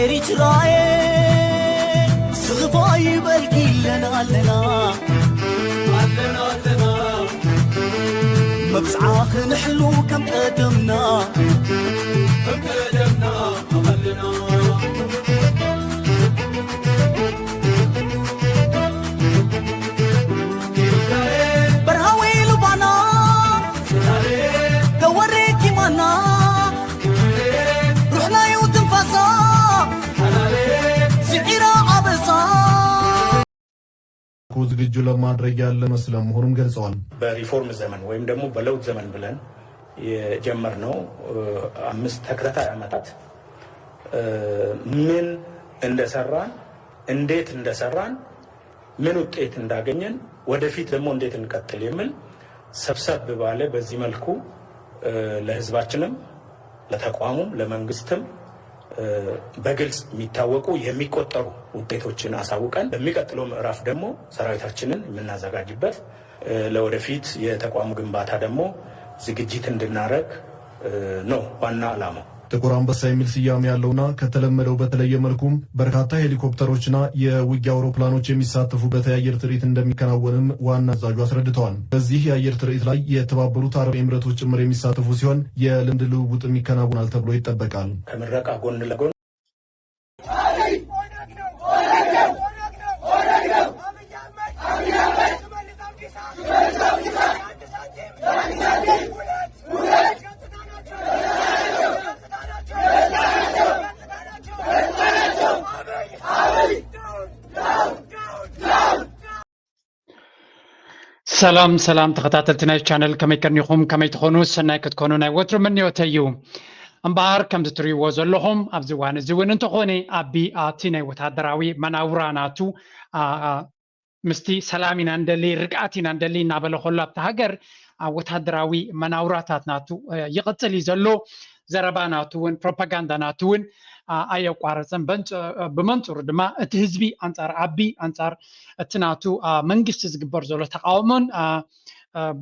ኤሪትራየ ስኽፋ ይበልኪ ኣለና ኣለና ኣለና ኣለና መብጽዓ ክንሕሉ ከም ቀደምና ከም ቀደምና ኣለና ኤሪትራየ በርሃዊ ሉባና ተወሬኪ ማና ሩሕናዩ ትንፋሳ ስዒራ ኣበሳ ዝግጁ ለማድረግ ያለመ ስለመሆኑም ገልጸዋል። በሪፎርም ዘመን ወይም ደግሞ በለውጥ ዘመን ብለን የጀመርነው አምስት ተከታታይ ዓመታት ምን እንደሰራን እንዴት እንደሰራን ምን ውጤት እንዳገኘን ወደፊት ደግሞ እንዴት እንቀጥል የሚል ሰብሰብ ባለ በዚህ መልኩ ለህዝባችንም ለተቋሙም ለመንግስትም በግልጽ የሚታወቁ የሚቆጠሩ ውጤቶችን አሳውቀን በሚቀጥለው ምዕራፍ ደግሞ ሰራዊታችንን የምናዘጋጅበት ለወደፊት የተቋሙ ግንባታ ደግሞ ዝግጅት እንድናረግ ነው ዋና ዓላማው። ጥቁር አንበሳ የሚል ስያሜ ያለውና ከተለመደው በተለየ መልኩም በርካታ ሄሊኮፕተሮችና የውጊያ አውሮፕላኖች የሚሳተፉበት የአየር ትርኢት እንደሚከናወንም ዋና አዛዡ አስረድተዋል። በዚህ የአየር ትርኢት ላይ የተባበሩት አረብ ኤምሬቶች ጭምር የሚሳተፉ ሲሆን የልምድ ልውውጥም ይከናወናል ተብሎ ይጠበቃል። ከምረቃ ጎን ለጎን ሰላም ሰላም ተኸታተልቲ ናይ ቻነል ከመይ ከኒኹም ከመይ ትኾኑ ሰናይ ክትኮኑ ናይ ወትሩ ምንዮተይ እዩ። እምበኣር ከምዚ ትርእይዎ ዘለኹም ኣብዚ እዋን እዚ እውን እንተኾነ ኣቢ ኣቲ ናይ ወታደራዊ መናውራ ናቱ ምስቲ ሰላም ኢና እንደሊ ርግኣት ኢና እንደሊ እናበለ ከሎ ኣብቲ ሃገር ወታደራዊ መናውራታት ናቱ ይቕፅል እዩ ዘሎ። ዘረባ ናቱ እውን ፕሮፓጋንዳ ናቱ እውን ኣየቋረፀን። ብመንፅሩ ድማ እቲ ህዝቢ ኣንፃር ኣቢ ኣንፃር እቲ ናቱ መንግስቲ ዝግበር ዘሎ ተቃውሞን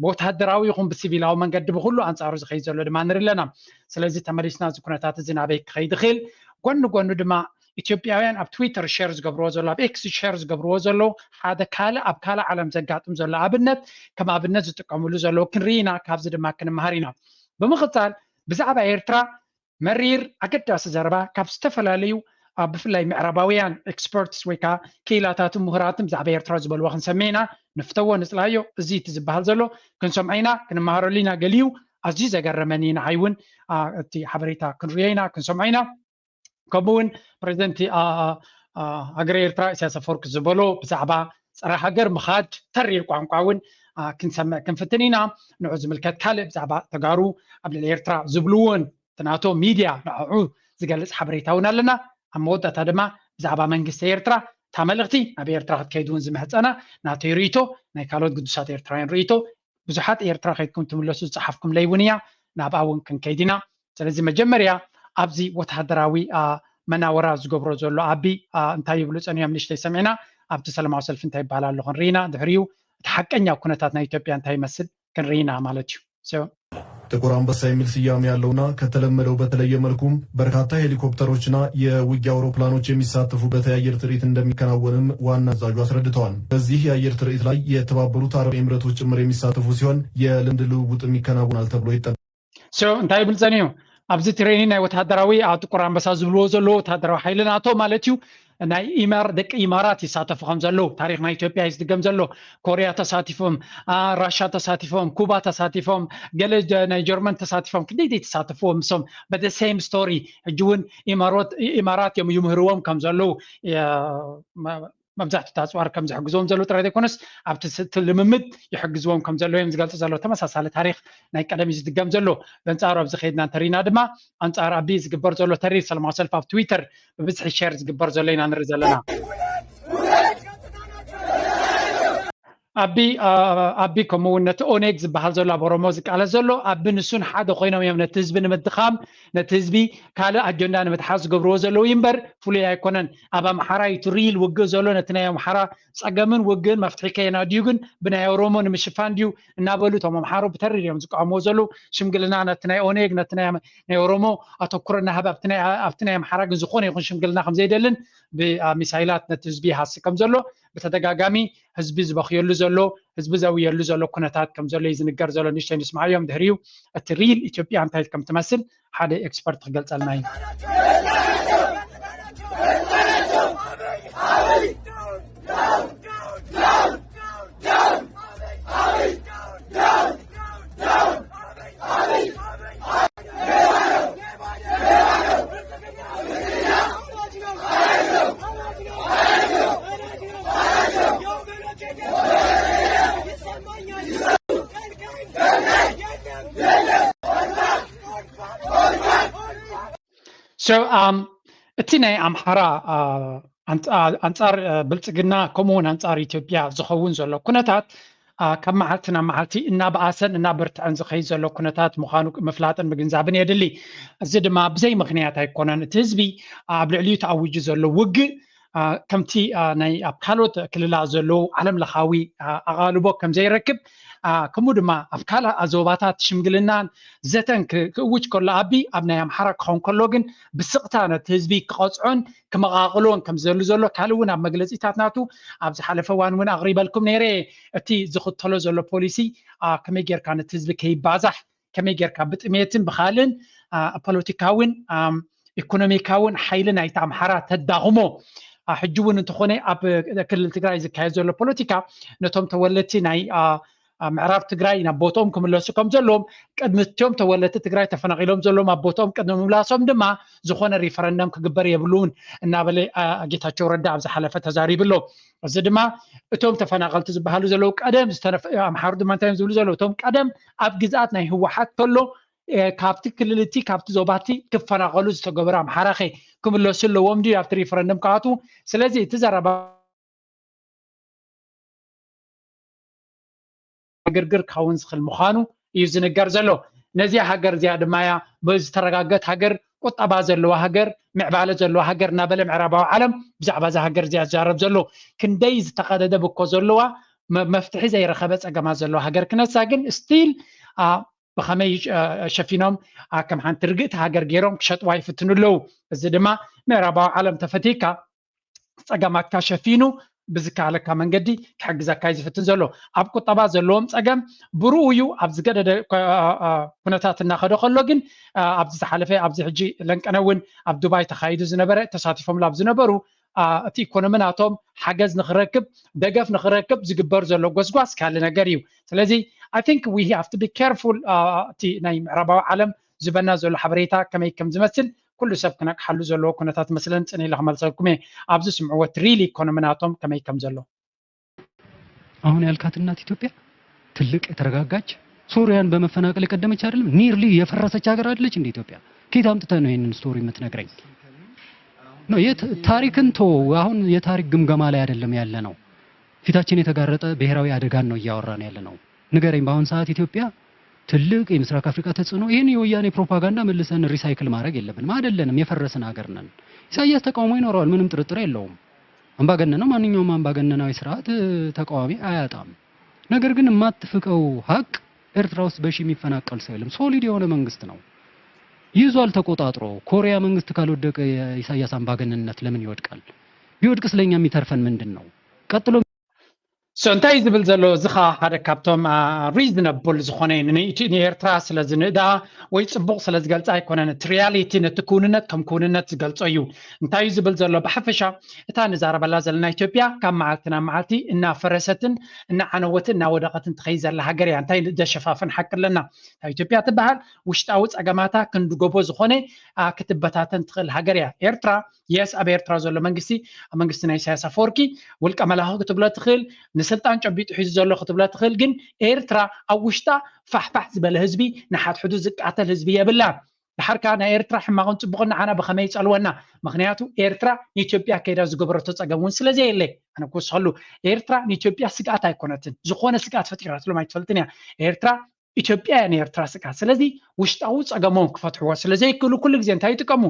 ብወታደራዊ ይኹን ብሲቪላዊ መንገዲ ብኩሉ ኣንፃሩ ዝኸይድ ዘሎ ድማ ንርኢ ኣለና። ስለዚ ተመሊስና እዚ ኩነታት እዚ ናበይ ክኸይድ ይኽእል? ጎኒ ጎኑ ድማ ኢትዮጵያውያን ኣብ ትዊተር ሸር ዝገብርዎ ዘሎ ኣብ ኤክስ ሸር ዝገብርዎ ዘለዉ ሓደ ካልእ ኣብ ካልእ ዓለም ዘጋጥም ዘሎ ኣብነት ከም ኣብነት ዝጥቀምሉ ዘለዉ ክንርኢ ኢና። ካብዚ ድማ ክንመሃር ኢና። ብምቕፃል ብዛዕባ ኤርትራ መሪር ኣገዳሲ ዘረባ ካብ ዝተፈላለዩ ኣብ ብፍላይ ምዕራባውያን ኤክስፐርትስ ወይ ከዓ ክኢላታትን ምሁራትን ብዛዕባ ኤርትራ ዝበልዎ ክንሰምዕ ኢና። ንፍተዎ ንፅላዮ እዚ እቲ ዝበሃል ዘሎ ክንሰምዖ ኢና ክንመሃረሉ ኢና። ገሊኡ ኣዝዩ ዘገረመኒ ንዓይ እውን እቲ ሓበሬታ ክንሪኦ ኢና ክንሰምዖ ኢና። ከምኡ እውን ፕሬዚደንት ሃገረ ኤርትራ ኢሳያስ ኣፈወርቂ ዝበሎ ብዛዕባ ፀረ ሃገር ምኻድ ተሪር ቋንቋ እውን ክንሰምዕ ክንፍትን ኢና። ንዑ ዝምልከት ካልእ ብዛዕባ ተጋሩ ኣብ ልዕሊ ኤርትራ ዝብልዎን እቲ ናቶም ሚድያ ንዕዑ ዝገልፅ ሓበሬታ እውን ኣለና። ኣብ መወዳእታ ድማ ብዛዕባ መንግስቲ ኤርትራ እታ መልእኽቲ ናብ ኤርትራ ክትከይድ እውን ዝምሕፀና ናተይ ርእይቶ ናይ ካልኦት ግዱሳት ኤርትራውያን ርእይቶ ብዙሓት ኤርትራ ከይድኩም ትምለሱ ዝፀሓፍኩምለይ እውን እያ። ናብኣ እውን ክንከይድ ኢና። ስለዚ መጀመርያ ኣብዚ ወተሃደራዊ መናወራ ዝገብሮ ዘሎ ኣቢ እንታይ ይብሉ ፀኒሖም ንእሽተይ ሰሚዕና ኣብቲ ሰለማዊ ሰልፊ እንታይ ይበሃል ኣሎ ክንርኢ ኢና። ድሕሪኡ እቲ ሓቀኛ ኩነታት ናይ ኢትዮጵያ እንታይ ይመስል ክንርኢ ኢና ማለት እዩ። ጥቁር አንበሳ የሚል ስያሜ ያለውና ከተለመደው በተለየ መልኩም በርካታ ሄሊኮፕተሮችና የውጊያ አውሮፕላኖች የሚሳተፉበት የአየር ትርኢት እንደሚከናወንም ዋና አዛዡ አስረድተዋል። በዚህ የአየር ትርኢት ላይ የተባበሩት አረብ ኤምሬቶች ጭምር የሚሳተፉ ሲሆን የልምድ ልውውጥም ይከናወናል ተብሎ ይጠበቃል። እንታይ ይብል ጸኒሑ ኣብዚ ትሬኒን ናይ ወተሃደራዊ ኣብ ጥቁር ኣንበሳ ዝብልዎ ዘለዉ ወተሃደራዊ ሓይሊ ናቶ ማለት እዩ። ናይ ኢማር ደቂ ኢማራት ይሳተፉ ከም ዘለዉ ታሪኽ ናይ ኢትዮጵያ እዩ ዝድገም ዘሎ። ኮርያ ተሳቲፎም፣ ራሻ ተሳቲፎም፣ ኩባ ተሳቲፎም፣ ገለ ናይ ጀርመን ተሳቲፎም ክንደይ ዘይተሳተፍዎ ምሶም but the same story። ሕጂ እውን ኢማራት እዮም ይምህርዎም ከም ዘለዉ መብዛሕትኡ ኣፅዋር ከም ዝሕግዝዎም ዘለዉ ጥራይ ዘይኮነስ ኣብቲ ልምምድ ይሕግዝዎም ከም ዘለዉ እዮም ዝገልፁ ዘለዉ። ተመሳሳሊ ታሪኽ ናይ ቀደም እዩ ዝድገም ዘሎ። በንፃሩ ኣብዚ ከይድና እንተሪና ድማ ኣንፃር ኣቢ ዝግበር ዘሎ ተሪር ሰላማዊ ሰልፊ ኣብ ትዊተር ብብዝሒ ሸር ዝግበር ዘሎ ኢና ንርኢ ዘለና። ኣቢ ኣቢ ከምኡ እውን ነቲ ኦኔግ ዝበሃል ዘሎ ኣብ ኦሮሞ ዝቃለስ ዘሎ ኣቢ ንሱን ሓደ ኮይኖም እዮም ነቲ ህዝቢ ንምድኻም ነቲ ህዝቢ ካልእ ኣጀንዳ ንምትሓዝ ዝገብርዎ ዘለዉ እምበር ፍሉይ ኣይኮነን። ኣብ ኣምሓራ እዩ እቲ ሪል ውግእ ዘሎ። ነቲ ናይ ኣምሓራ ፀገምን ውግእን መፍትሒ ከየና ድዩ ግን ብናይ ኦሮሞ ንምሽፋን ድዩ እናበሉ እቶም ኣምሓሩ ብተሪር እዮም ዝቃወምዎ ዘለዉ። ሽምግልና ነቲ ናይ ኦኔግ ነቲ ናይ ኦሮሞ ኣተኩሮ እናሃበ ኣብቲ ናይ ኣምሓራ ግን ዝኾነ ይኹን ሽምግልና ከምዘይደልን ብሚሳይላት ነቲ ህዝቢ ይሃሲ ከም ዘሎ ብተደጋጋሚ ህዝቢ ዝበኽየሉ ዘሎ ህዝቢ ዘውየሉ ዘሎ ኩነታት ከም ዘሎ እዩ ዝንገር ዘሎ። ንእሽተይ ንስማዓዮም ድሕሪኡ እቲ ሪል ኢትዮጵያ እንታይ ከም ትመስል ሓደ ኤክስፐርት ክገልጸልና እዩ። So, um, እቲ ናይ ኣምሓራ ኣንፃር ብልፅግና ከምኡውን ኣንፃር ኢትዮጵያ ዝኸውን ዘሎ ኩነታት ካብ መዓልቲ ናብ መዓልቲ እናበኣሰን እናበርትዐን ዝኸይድ ዘሎ ኩነታት ምዃኑ ምፍላጥን ምግንዛብን የድሊ። እዚ ድማ ብዘይ ምኽንያት ኣይኮነን። እቲ ህዝቢ ኣብ ልዕሊኡ ተኣዊጁ ዘሎ ውግእ ከምቲ ናይ ኣብ ካልኦት ክልላት ዘለዉ ዓለም ለኻዊ ኣቓልቦ ከም ዘይረክብ ከምኡ ድማ ኣብ ካልእ ዞባታት ሽምግልናን ዘተን ክእውጅ ከሎ ኣቢ ኣብ ናይ ኣምሓራ ክኸውን ከሎ ግን ብስቕታ ነቲ ህዝቢ ክቐፅዖን ክመቓቕሎን ከም ዘሉ ዘሎ ካልእ እውን ኣብ መግለፂታት ናቱ ኣብ ዝሓለፈ እዋን እውን ኣቕሪበልኩም ነይረ። እቲ ዝኽተሎ ዘሎ ፖሊሲ ከመይ ጌርካ ነቲ ህዝቢ ከይባዛሕ ከመይ ጌርካ ብጥሜትን ብኻልን ፖለቲካውን ኢኮኖሚካውን ሓይሊ ናይቲ ኣምሓራ ተዳኽሞ ሕጂ እውን እንተኾነ ኣብ ክልል ትግራይ ዝካየድ ዘሎ ፖለቲካ ነቶም ተወለድቲ ናይ ምዕራብ ትግራይ ናብ ቦትኦም ክምለሱ ከም ዘለዎም ቅድሚ እትዮም ተወለድቲ ትግራይ ተፈናቒሎም ዘለዎም ኣብ ቦትኦም ቅድሚ ምምላሶም ድማ ዝኾነ ሪፈረንደም ክግበር የብሉን እናበለ ጌታቸው ረዳ ኣብ ዝሓለፈ ተዛሪቡ ኣሎ። እዚ ድማ እቶም ተፈናቐልቲ ዝበሃሉ ዘለዉ ቀደም ኣምሓሩ ድማ እንታይ እዮም ዝብሉ ዘለዉ እቶም ቀደም ኣብ ግዝኣት ናይ ህወሓት ከሎ ካብቲ ክልል እቲ ካብቲ ዞባ እቲ ክፈናቐሉ ዝተገበሩ ኣምሓራ ኸ ክምለሱ ኣለዎም ድዩ ኣብቲ ሪፈረንደም ክኣትዉ? ስለዚ እቲ ዘረባ ዕግርግር ክኸውን ዝኽእል ምዃኑ እዩ ዝንገር ዘሎ። ነዚኣ ሃገር እዚኣ ድማ እያ ብዝተረጋገት ሃገር፣ ቁጠባ ዘለዋ ሃገር፣ ምዕባለ ዘለዋ ሃገር እናበለ ምዕራባዊ ዓለም ብዛዕባ እዛ ሃገር እዚኣ ዝዛረብ ዘሎ። ክንደይ ዝተቐደደ ብኮ ዘለዋ መፍትሒ ዘይረኸበ ፀገማት ዘለዋ ሃገር ክነሳ ግን ስቲል ብኸመይ ሸፊኖም ከም ሓንቲ ርግእቲ ሃገር ገይሮም ክሸጥዋ ይፍትኑ ኣለዉ። እዚ ድማ ምዕራባዊ ዓለም ተፈቲካ ፀገማትካ ሸፊኑ ብዝከኣለካ መንገዲ ክሕግዘካ እዩ ዝፍትን ዘሎ። ኣብ ቁጠባ ዘለዎም ፀገም ብርኡ እዩ ኣብ ዝገደደ ኩነታት እናኸደ ከሎ ግን ኣብዚ ዝሓለፈ ኣብዚ ሕጂ ለንቀነ እውን ኣብ ዱባይ ተኻይዱ ዝነበረ ተሳቲፎምሉ ኣብ ዝነበሩ እቲ ኢኮኖሚ ናቶም ሓገዝ ንክረክብ ደገፍ ንክረክብ ዝግበር ዘሎ ጎስጓስ ካልእ ነገር እዩ። ስለዚ I think we have to be careful እቲ ናይ ምዕራባዊ ዓለም ዝበና ዘሎ ሓበሬታ ከመይ ከም ዝመስል ኩሉ ሰብ ክነቅሓሉ ዘለዎ ኩነታት መስለን ፅን ኢለ ክመልሰልኩም እየ። ኣብዚ ስምዕዎ እቲ ሪል ኢኮኖሚ ናቶም ከመይ ከም ዘሎ። አሁን ያልካት እናት ኢትዮጵያ ትልቅ የተረጋጋች ሶሪያን በመፈናቀል የቀደመች አይደለም፣ ኒርሊ የፈረሰች ሀገር አይደለች እንደ ኢትዮጵያ። ከየት አምጥተህ ነው ይህንን ስቶሪ የምትነግረኝ? ነው የት ታሪክን ቶ አሁን የታሪክ ግምገማ ላይ አይደለም ያለ ነው። ፊታችን የተጋረጠ ብሔራዊ አደጋን ነው እያወራን ያለ ነው። ንገረኝ፣ በአሁን ሰዓት ኢትዮጵያ ትልቅ የምስራቅ አፍሪካ ተጽዕኖ ይህን የወያኔ ፕሮፓጋንዳ መልሰን ሪሳይክል ማድረግ የለብንም። አይደለንም፣ የፈረስን ሀገር ነን። ኢሳያስ ተቃውሞ ይኖረዋል፣ ምንም ጥርጥር የለውም። አምባገነን ነው። ማንኛውም አምባገነናዊ ስርዓት ተቃዋሚ አያጣም። ነገር ግን የማትፍቀው ሀቅ ኤርትራ ውስጥ በሺ የሚፈናቀል ሰው የለም። ሶሊድ የሆነ መንግስት ነው ይዟል ተቆጣጥሮ። ኮሪያ መንግስት ካልወደቀ የኢሳያስ አምባገነንነት ለምን ይወድቃል? ቢወድቅስ ለእኛ የሚተርፈን ምንድን ነው? ቀጥሎ So እንታይ ዝብል ዘሎ እዚ ኸዓ ሓደ ካብቶም ሪዝነብል ዝኾነ ንኤርትራ ስለ ዝንእዳ ወይ ፅቡቕ ስለ ዝገልፃ ኣይኮነን። እቲ ሪያሊቲ ነቲ ክውንነት ከም ክውንነት ዝገልፆ እዩ። እንታይ እዩ ዝብል ዘሎ ብሓፈሻ እታ ንዛረበላ ዘለና ኢትዮጵያ ካብ መዓልቲ ናብ መዓልቲ እናፈረሰትን እናዓነወትን እናወደቐትን ትኸይድ ዘላ ሃገር እያ። እንታይ ዘሸፋፍን ሓቂ ኣለና? እታ ኢትዮጵያ ትበሃል ውሽጣዊ ፀገማታ ክንዲ ጎቦ ዝኾነ ክትበታተን ትኽእል ሃገር እያ። ኤርትራ የስ ኣብ ኤርትራ ዘሎ መንግስቲ ኣብ መንግስቲ ናይ ኢሳያስ ኣፈወርቂ ውልቀ መላኺ ክትብሎ ትኽእል፣ ንስልጣን ጨቢጡ ሒዙ ዘሎ ክትብሎ ትኽእል። ግን ኤርትራ ኣብ ውሽጣ ፋሕፋሕ ዝበለ ህዝቢ ንሓድሕዱ ዝቃተል ህዝቢ የብላን። ድሓር ከዓ ናይ ኤርትራ ሕማቕን ፅቡቕን ንዓና ብኸመይ ይፀልወና? ምክንያቱ ኤርትራ ንኢትዮጵያ ከይዳ ዝገበረቶ ፀገም እውን ስለ ዘየለ። ኣነ ክውስኸሉ፣ ኤርትራ ንኢትዮጵያ ስግኣት ኣይኮነትን፣ ዝኾነ ስግኣት ፈጢራትሎም ኣይትፈልጥን እያ። ኤርትራ ኢትዮጵያ እያ ንኤርትራ ስግኣት። ስለዚ ውሽጣዊ ፀገሞም ክፈትሕዎ ስለ ዘይክእሉ ኩሉ ግዜ እንታይ ይጥቀሙ?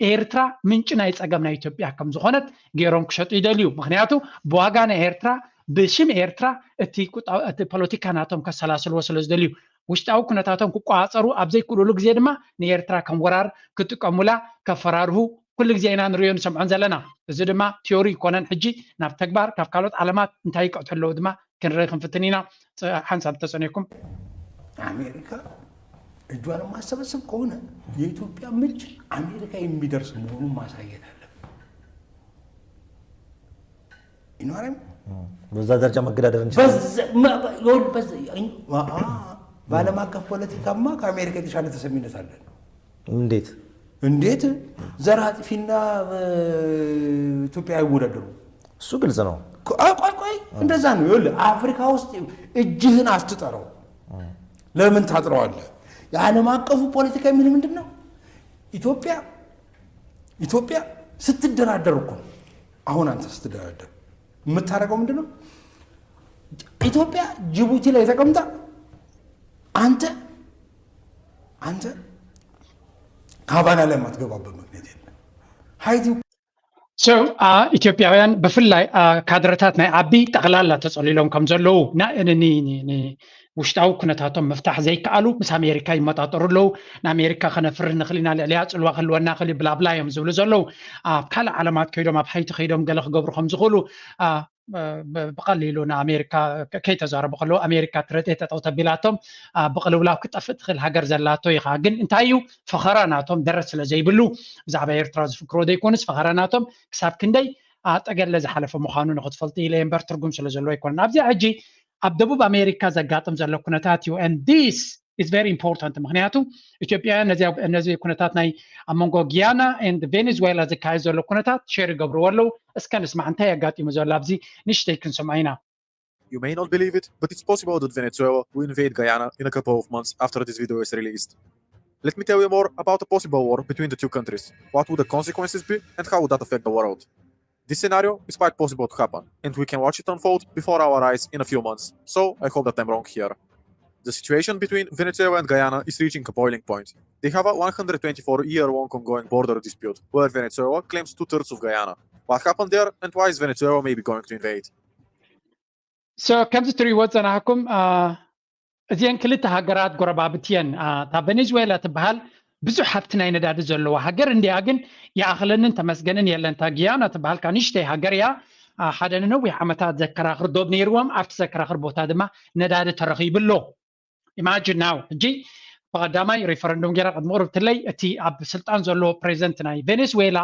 ኤርትራ ምንጪ ናይ ፀገም ናይ ኢትዮጵያ ከም ዝኾነት ገይሮም ክሸጡ ይደልዩ። ምክንያቱ ብዋጋ ናይ ኤርትራ፣ ብሽም ኤርትራ እቲ ቁጣ-፣ እቲ ፖለቲካ ናቶም ከሰላስልዎ ስለ ዝደልዩ፣ ውሽጣዊ ኩነታቶም ክቆፃፀሩ ኣብ ዘይክእሉሉ ግዜ ድማ ንኤርትራ ከም ወራር ክጥቀሙላ ከፈራርሁ ኩሉ ግዜ ኢና ንሪኦ ንሰምዖን ዘለና። እዚ ድማ ቲዮሪ ይኮነን። ሕጂ ናብ ተግባር ካብ ካልኦት ዓለማት እንታይ ይቀትሑ ኣለዉ ድማ ክንርኢ ክንፍትን ኢና። ፅ-፣ ሓንሳብ ተጸኒኩም። አሜሪካ እጇን የማትሰበስብ ከሆነ የኢትዮጵያ ምንጭ አሜሪካ የሚደርስ መሆኑን ማሳየት አለብን። ይኖረም በዛ ደረጃ መገዳደር እንችላለን። በዛ- መ- ይኸውልህ፣ በዛ- አይ- አ- አ- በዓለም አቀፍ ፖለቲካማ ከአሜሪካ የተሻለ ተሰሚነት አለን። እንዴት? እንዴት ዘር አጥፊና እ፣ ኢትዮጵያ አይወዳደሩም? እሱ ግልጽ ነው። ቆይ ቆይ ቆይ፣ እንደዛ ነው። ይኸውልህ አፍሪካ ውስጥ እጅህን አትጠረው። ለምን ታጥረዋለህ? የዓለም አቀፉ ፖለቲካ የሚል ምንድን ነው? ኢትዮጵያ ኢትዮጵያ ስትደራደር እኮ ነው። አሁን አንተ ስትደራደር የምታደርገው ምንድን ነው? ኢትዮጵያ ጅቡቲ ላይ ተቀምጣ አንተ አንተ ሀቫና ላይ የማትገባበት ምክንያት የለም። ሀይቲ So ኢትዮጵያውያን ብፍላይ ካድረታት ናይ ዓቢ ጠቕላላ ተጸሊሎም ከም ዘለዉ ውሽጣዊ ኩነታቶም ምፍታሕ ዘይከኣሉ ምስ ኣሜሪካ ይመጣጠሩ ኣለዉ። ንኣሜሪካ ከነፍርህ ንኽእል ኢና፣ ልዕሊያ ጽልዋ ክህልወና ክእል ብላብላ እዮም ዝብሉ ዘለዉ። ኣብ ካልእ ዓለማት ከይዶም ኣብ ሃይቲ ከይዶም ገለ ክገብሩ ከም ዝኽእሉ ብቐሊሉ ንኣሜሪካ ከይተዛረቡ ከለዉ ኣሜሪካ ትረጤ ጠጠው ተቢላቶም ብቅልውላው ክጠፍእ ትኽእል ሃገር ዘላቶ ኢኻ። ግን እንታይ እዩ ፈኸራ ናቶም ደረት ስለ ዘይብሉ ብዛዕባ ኤርትራ ዝፍክሮ ዘይኮኑስ ፈኸራ ናቶም ክሳብ ክንደይ ጠገለ ዝሓለፈ ምዃኑ ንክትፈልጡ ኢለ እምበር ትርጉም ስለ ዘለዎ ኣይኮነን። ኣብዚኣ ሕጂ ኣብ ደቡብ ኣሜሪካ ዘጋጥም ዘሎ ኩነታት እዩ። And this is very important ምክንያቱ ኢትዮጵያውያን ነዚ ኩነታት ናይ ኣብ መንጎ ጊያና and ቬኔዙዌላ ዝካየድ ዘሎ ኩነታት ሼር ይገብርዎ ኣለዉ። እስከ ንስማዕ እንታይ ኣጋጢሙ ዘሎ ኣብዚ ንሽተይ ክንሰምዖ ኢና። You may not believe it, but it's possible that Venezuela will invade Guyana in a couple of months after this video is released. Let me tell you more about a possible war between the two countries. What would the consequences be and how would that affect the world? This scenario is quite possible to happen, and we can watch it unfold before our eyes in a few months, so I hope that I'm wrong here. The situation between Venezuela and Guyana is reaching a boiling point. They have a one hundred twenty-four year long ongoing border dispute, where Venezuela claims two thirds of Guyana. What happened there, and why is Venezuela maybe going to invade? So ከምዚ ትሪእዎ ዝፀናሕኩም እዚአን ክልተ ሃገራት ጎረባብቲ እየን። እታ ቬኔዙዌላ ትበሃል ብዙሕ ሃብቲ ናይ ነዳዲ ዘለዋ ሃገር እንዲያ፣ ግን ይኣኽለንን ተመስገንን የለን። እታ ጊያና ትበሃል ከዓ ንእሽተይ ሃገር እያ። ሓደ ንነዊሕ ዓመታት ዘከራኽር ዶብ ነይርዎም፣ ኣብቲ ዘከራኽር ቦታ ድማ ነዳዲ ተረኺቡ ኣሎ። Imagine now ሕጂ ብቐዳማይ ሪፈረንዱም ገይራ ቅድሚ ቅርብትለይ እቲ ኣብ ስልጣን ዘሎ ፕሬዚደንት ናይ ቬኔዙዌላ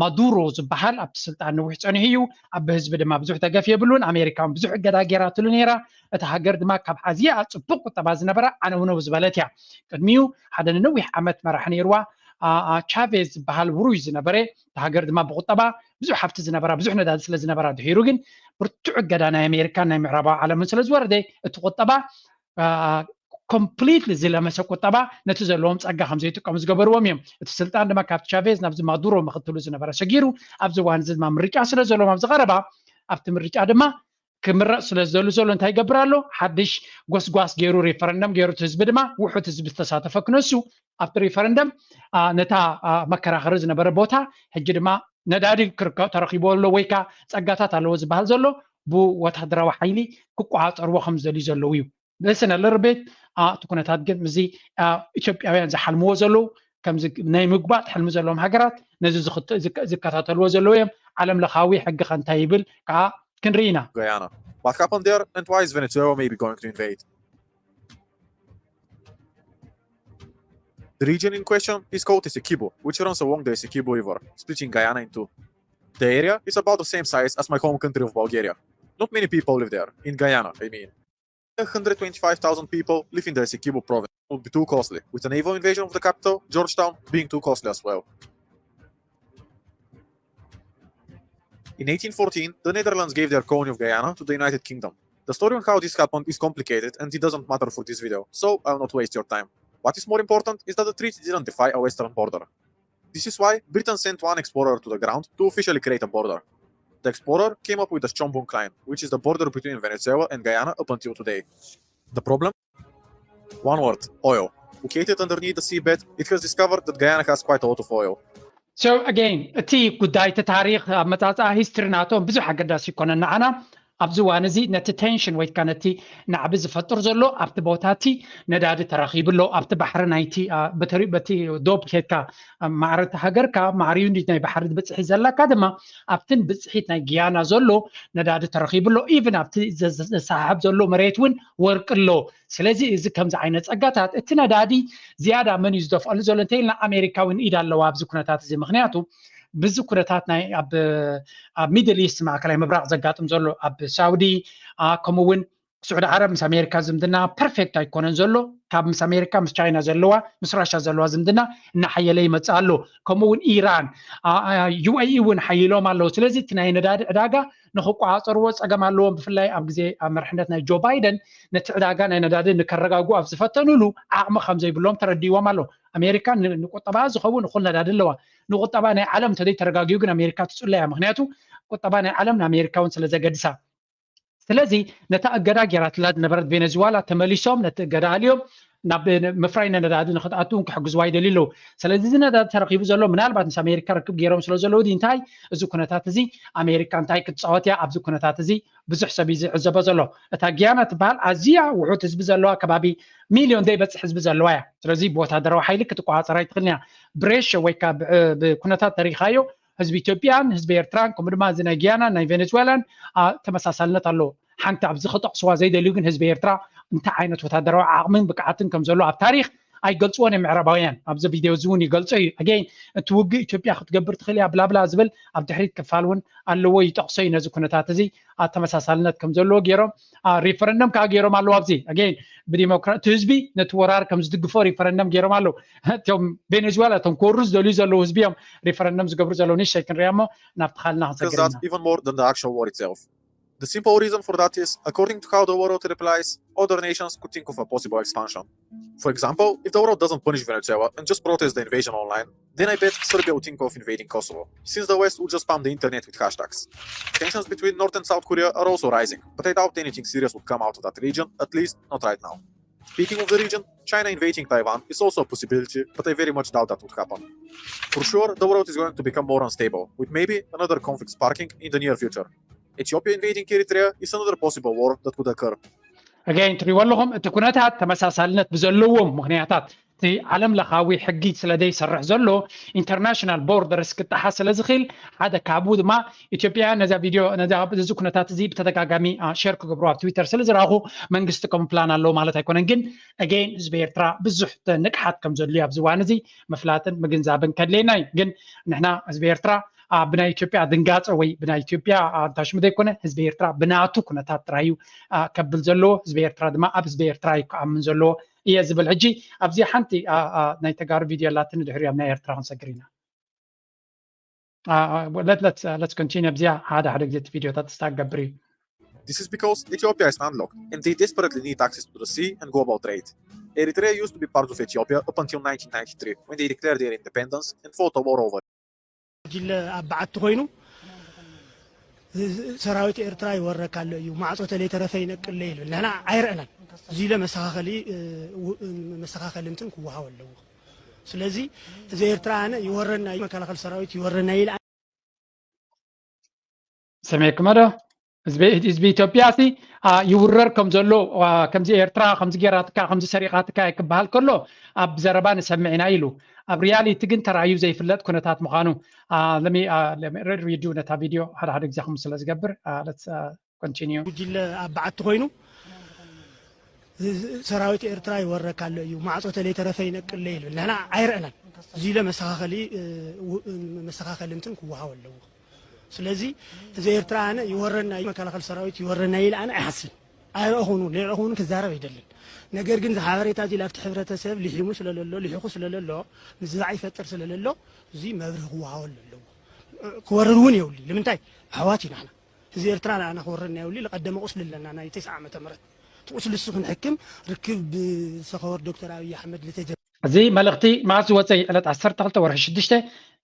ማዱሮ ዝበሃል ኣብቲ ስልጣን ነዊሕ ፀኒሑ እዩ። ኣብ ህዝቢ ድማ ብዙሕ ደገፍ የብሉን። ኣሜሪካ እውን ብዙሕ እገዳ ገይራትሉ ነይራ። እታ ሃገር ድማ ካብ ኣዝያ ፅቡቅ ቁጠባ ዝነበራ ዓነውነው ዝበለት እያ። ቅድሚኡ ሓደ ንነዊሕ ዓመት መራሒ ነይርዋ ቻቬዝ ዝበሃል ውሩይ ዝነበረ፣ እታ ሃገር ድማ ብቁጠባ ብዙሕ ሃፍቲ ዝነበራ ብዙሕ ነዳዲ ስለ ዝነበራ ድሒሩ ግን ብርቱዕ እገዳ ናይ ኣሜሪካን ናይ ምዕራባዊ ዓለምን ስለ ዝወረደ እቲ ቁጠባ ኮምፕሊትሊ ዝለመሰ ቁጠባ ነቲ ዘለዎም ፀጋ ከም ዘይጥቀሙ ዝገበርዎም እዮም። እቲ ስልጣን ድማ ካብ ቻቬዝ ናብዚ ማዱሮ ምክትሉ ዝነበረ ሰጊሩ ኣብዚ እዋን እዚ ድማ ምርጫ ስለ ዘለዎም ኣብዚ ቀረባ ኣብቲ ምርጫ ድማ ክምረፅ ስለ ዝደሉ ዘሎ እንታይ ይገብር ኣሎ? ሓድሽ ጎስጓስ ገይሩ ሪፈረንደም ገይሩ እቲ ህዝቢ ድማ ውሑድ ህዝቢ ዝተሳተፈ ክነሱ ኣብቲ ሪፈረንደም ነታ መከራኸሪ ዝነበረ ቦታ ሕጂ ድማ ነዳዲ ክርከብ ተረኪቦ ኣሎ ወይ ከዓ ፀጋታት ኣለዎ ዝበሃል ዘሎ ብወታደራዊ ሓይሊ ክቆፃፀርዎ ከም ዝደልዩ ዘለዉ እዩ። Listen a little bit እቲ ኩነታት ግን ምስዚ ኢትዮጵያውያን ዝሓልምዎ ዘለዉ ከምዚ ናይ ምግባጥ ሕልሚ ዘለዎም ሃገራት ነዚ ዝከታተልዎ ዘለዉ እዮም። ዓለም ለኻዊ ሕጊ ከ እንታይ ይብል ከዓ ክንርኢ ኢና። Guyana. What happened there and why is Venezuela maybe going to invade? The region in question is called Essequibo, which runs along the Essequibo River, splitting Guyana in two. The area is about the same size as my home country of Bulgaria. Not many people live there, in Guyana, I mean. A hundred twenty-five thousand people live in the Essequibo province. Would be too costly, with a naval invasion of the capital, Georgetown, being too costly as well. In eighteen fourteen, the Netherlands gave their colony of Guyana to the United Kingdom. The story on how this happened is complicated and it doesn't matter for this video, so I'll not waste your time. What is more important is that the treaty didn't define a western border. This is why Britain sent one explorer to the ground to officially create a border. The explorer came up with the Schönbrunn Line, which is the border between Venezuela and Guyana up until today. The problem? One word, oil. Located underneath the seabed, it has discovered that Guyana has quite a lot of oil. So again እቲ ጉዳይ እቲ ታሪኽ ኣመፃፅኣ ሂስትሪ ናቶም ብዙሕ ኣገዳሲ ይኮነን ንዓና። ኣብዚ እዋን እዚ ነቲ ቴንሽን ወይ ከዓ ነቲ ናዕቢ ዝፈጥር ዘሎ ኣብቲ ቦታ እቲ ነዳዲ ተረኺቡ ኣሎ። ኣብቲ ባሕሪ ናይቲ በቲ ዶብ ኬድካ ማዕረ እቲ ሃገርካ ማዕሪዩ ናይ ባሕሪ ብፅሒት ዘለካ ድማ ኣብትን ብፅሒት ናይ ጊያና ዘሎ ነዳዲ ተረኺቡ ኣሎ። ኢቭን ኣብቲ ዘሰሓብ ዘሎ መሬት እውን ወርቂ ኣሎ። ስለዚ እዚ ከምዚ ዓይነት ፀጋታት እቲ ነዳዲ ዝያዳ መን እዩ ዝደፍኣሉ ዘሎ እንተኢልና ኣሜሪካ እውን ኢድ ኣለዋ ኣብዚ ኩነታት እዚ። ምክንያቱ ብዚ ኩነታት ናይ ኣብ ሚድል ኢስት ማእከላይ ምብራቕ ዘጋጥም ዘሎ ኣብ ሳውዲ ከምኡ እውን ስዑዲ ዓረብ ምስ ኣሜሪካ ዝምድና ፐርፌክት ኣይኮነን ዘሎ። ካብ ምስ ኣሜሪካ ምስ ቻይና ዘለዋ ምስ ራሻ ዘለዋ ዝምድና እናሓየለ ይመፅእ ኣሎ። ከምኡ እውን ኢራን ዩኤኢ እውን ሓይሎም ኣለዉ። ስለዚ እቲ ናይ ነዳዲ ዕዳጋ ንክቋፀርዎ ፀገም ኣለዎም። ብፍላይ ኣብ ግዜ ኣብ መርሕነት ናይ ጆ ባይደን ነቲ ዕዳጋ ናይ ነዳዲ ንከረጋጉ ኣብ ዝፈተኑሉ ዓቕሚ ከም ዘይብሎም ተረዲዎም ኣሎ። ኣሜሪካ ንቁጠባ ዝኸውን እኹል ነዳዲ ኣለዋ። ንቁጠባ ናይ ዓለም እንተዘይተረጋጊኡ ግን ኣሜሪካ ትፅሎ እያ። ምክንያቱ ቁጠባ ናይ ዓለም ንኣሜሪካ እውን ስለ ዘገድሳ። ስለዚ ነታ እገዳ ጌራትላ ዝነበረት ቬነዙዋላ ተመሊሶም ነቲ እገዳ ኣልዮም ናብ ምፍራይ ነዳዲ ንክትኣትውን ክሕግዝዋ ይደልዩ ኣለዉ። ስለዚ እዚ ነዳዲ ተረኪቡ ዘሎ ምናልባት ምስ ኣሜሪካ ርክብ ገይሮም ስለ ዘለዉ ድዩ እንታይ እዚ ኩነታት እዚ ኣሜሪካ እንታይ ክትፃወት እያ ኣብዚ ኩነታት እዚ ብዙሕ ሰብ እዩ ዝዕዘቦ ዘሎ። እታ ጊያና ትበሃል ኣዝያ ውሑድ ህዝቢ ዘለዋ ከባቢ ሚልዮን ዘይበፅሕ ህዝቢ ዘለዋ እያ። ስለዚ ብወታደራዊ ሓይሊ ክትቆፃፀር ኣይትኽእልን እያ። ብሬሾ ወይ ከዓ ብኩነታት ተሪኻዮ ህዝቢ ኢትዮጵያን ህዝቢ ኤርትራን ከምኡ ድማ እዚ ናይ ጊያናን ናይ ቬኔዙዌላን ተመሳሳልነት ኣለዎ። ሓንቲ ኣብዚ ክጠቕስዋ ዘይደልዩ ግን ህዝቢ ኤርትራ እንታይ ዓይነት ወታደራዊ ዓቕምን ብቅዓትን ከም ዘሎ ኣብ ታሪኽ ኣይገልፅዎን እዮም ምዕራባውያን። ኣብዚ ቪድዮ እዚ እውን ይገልፆ እዩ። ኣገይን እቲ ውግእ ኢትዮጵያ ክትገብር ትኽእል እያ ብላብላ ዝብል ኣብ ድሕሪት ክፋል እውን ኣለዎ ይጠቕሶ እዩ። ነዚ ኩነታት እዚ ተመሳሳልነት ከም ዘለዎ ገይሮም ሪፈረንደም ከዓ ገይሮም ኣለዉ። ኣብዚ ኣገይን ብዲሞክራ እቲ ህዝቢ ነቲ ወራር ከም ዝድግፎ ሪፈረንደም ገይሮም ኣለዉ። እቶም ቬኔዙዌላ እቶም ክወሩ ዝደልዩ ዘለዉ ህዝቢ እዮም ሪፈረንደም ዝገብሩ ዘለዉ። ንእሽተይ ክንሪኣ እሞ ናብቲ ካልና ክንሰግር ኢና። Even more than the actual war itself. The simple reason for that is, according to how the world replies, other nations could think of a possible expansion. For example, if the world doesn't punish Venezuela and just protest the invasion online, then I bet Serbia would think of invading Kosovo, since the West would just spam the internet with hashtags. Tensions between North and South Korea are also rising, but I doubt anything serious would come out of that region, at least not right now. Speaking of the region, China invading Taiwan is also a possibility, but I very much doubt that would happen. For sure, the world is going to become more unstable, with maybe another conflict sparking in the near future. Ethiopia invading Eritrea is another possible war that could occur. ኣገይን ትሪእዎ ኣለኹም እቲ ኩነታት ተመሳሳልነት ብዘለዎም ምክንያታት እቲ ዓለም ለኻዊ ሕጊ ስለ ዘይሰርሕ ዘሎ ኢንተርናሽናል ቦርደርስ ክጠሓስ ስለ ዝኽእል ሓደ ካብኡ ድማ ኢትዮጵያ ነዛ ቪድዮ ነዚ ኩነታት እዚ ብተደጋጋሚ ሸር ክገብሩ ኣብ ትዊተር ስለ ዝረኣኹ መንግስቲ ከም ፕላን ኣለዎ ማለት ኣይኮነን። ግን ኣገይን ህዝቢ ኤርትራ ብዙሕ ንቅሓት ከም ዘድልዩ ኣብዚ እዋን እዚ ምፍላጥን ምግንዛብን ከድልየና እዩ። ግን ንሕና ህዝቢ ኤርትራ ብናይ ኢትዮጵያ ድንጋፀ ወይ ብናይ ኢትዮጵያ ታሽሙ ዘይኮነ ህዝቢ ኤርትራ ብናቱ ኩነታት ጥራይ እዩ ከብል ዘለዎ። ህዝቢ ኤርትራ ድማ ኣብ ህዝቢ ኤርትራ እዩ ክኣምን ዘለዎ እየ ዝብል። ሕጂ ኣብዚ ሓንቲ ናይ ተጋሩ ቪድዮ ኣላትኒ ድሕሪኡ ኣብ ናይ ኤርትራ ክንሰግር ኢና። Let's continue ኣብዚኣ ሓደ ሓደ ግዜ እቲ ቪድዮታት ስታክ ገብር እዩ። This is because Ethiopia is landlocked and they desperately need access to the sea and global trade. Eritrea used to be part of Ethiopia up until nineteen ninety-three when they declared their independence and fought a war over it. ጉጅለ ኣብ በዓቲ ኮይኑ ሰራዊት ኤርትራ ይወረካ ኣሎ እዩ ማዕጾ ተለይተረፈ ይነቅለ ይብል ንሕና ኣይረእናን። እዚ ኢለ መስተኻኸሊ መስተኻኸሊ እንትን ክወሃቦ ኣለዎ። ስለዚ እዚ ኤርትራ ኣነ ይወረና እዩ መከላኸሊ ሰራዊት ይወረና ኢለ ሰሚዕኩሞ ዶ? ህዝቢ ኢትዮጵያሲ ይውረር ከም ዘሎ ከምዚ ኤርትራ ከምዚ ጌራትካ ከምዚ ሰሪቓትካ ክበሃል ከሎ ኣብ ዘረባ ንሰምዕ ኢና ኢሉ ኣብ ሪያሊቲ ግን ተራእዩ ዘይፍለጥ ኩነታት ምዃኑ ሪዱ ነታ ቪድዮ ሓደ ሓደ ግዜ ከምኡ ስለ ዝገብር continue ጉጅለ ኣብ በዓቲ ኮይኑ ሰራዊት ኤርትራ ይወረካ ኣሎ እዩ ማዕጾ ተለይተረፈ ይነቅለ ይብል ንሕና ኣይረእናን። እዚ ኢለ መስተኻኸሊ መስተኻኸሊ እንትን ክወሃቦ ኣለዎ። ስለዚ እዚ ኤርትራ ኣነ ይወረና እዩ መከላኸሊ ሰራዊት ይወረና ኢለ ኣነ ኣይሓስብን። ኣይረእኹን እውን ዘይረእኹን ክዛረብ ኣይደልን። ነገር ግን እዚ ሓበሬታ እዚ ኣብቲ ሕብረተሰብ ልሒሙ ስለለሎ ልሒኹ ስለለሎ ምዝባዕ ይፈጥር ስለለሎ እዚ መብርሂ ክወሃበሉ ኣለዎ። ክወርር እውን የብሉ። ንምንታይ ኣሕዋት ኢና ንሕና። ህዝቢ ኤርትራ ንዓና ክወረና የብሉ። ዝቐደመ ቁስሊ ኣለና ናይ ተስዓ ዓመተ ምህረት እቲ ቁስሊ እሱ ክንሕክም ርክብ ብሰኸወር ዶክተር ኣብይ ኣሕመድ ዝተጀመረ እዚ መልእኽቲ መዓስ ዝወፀ እዩ? ዕለት ዓሰርተ ክልተ ወርሒ ሽዱሽተ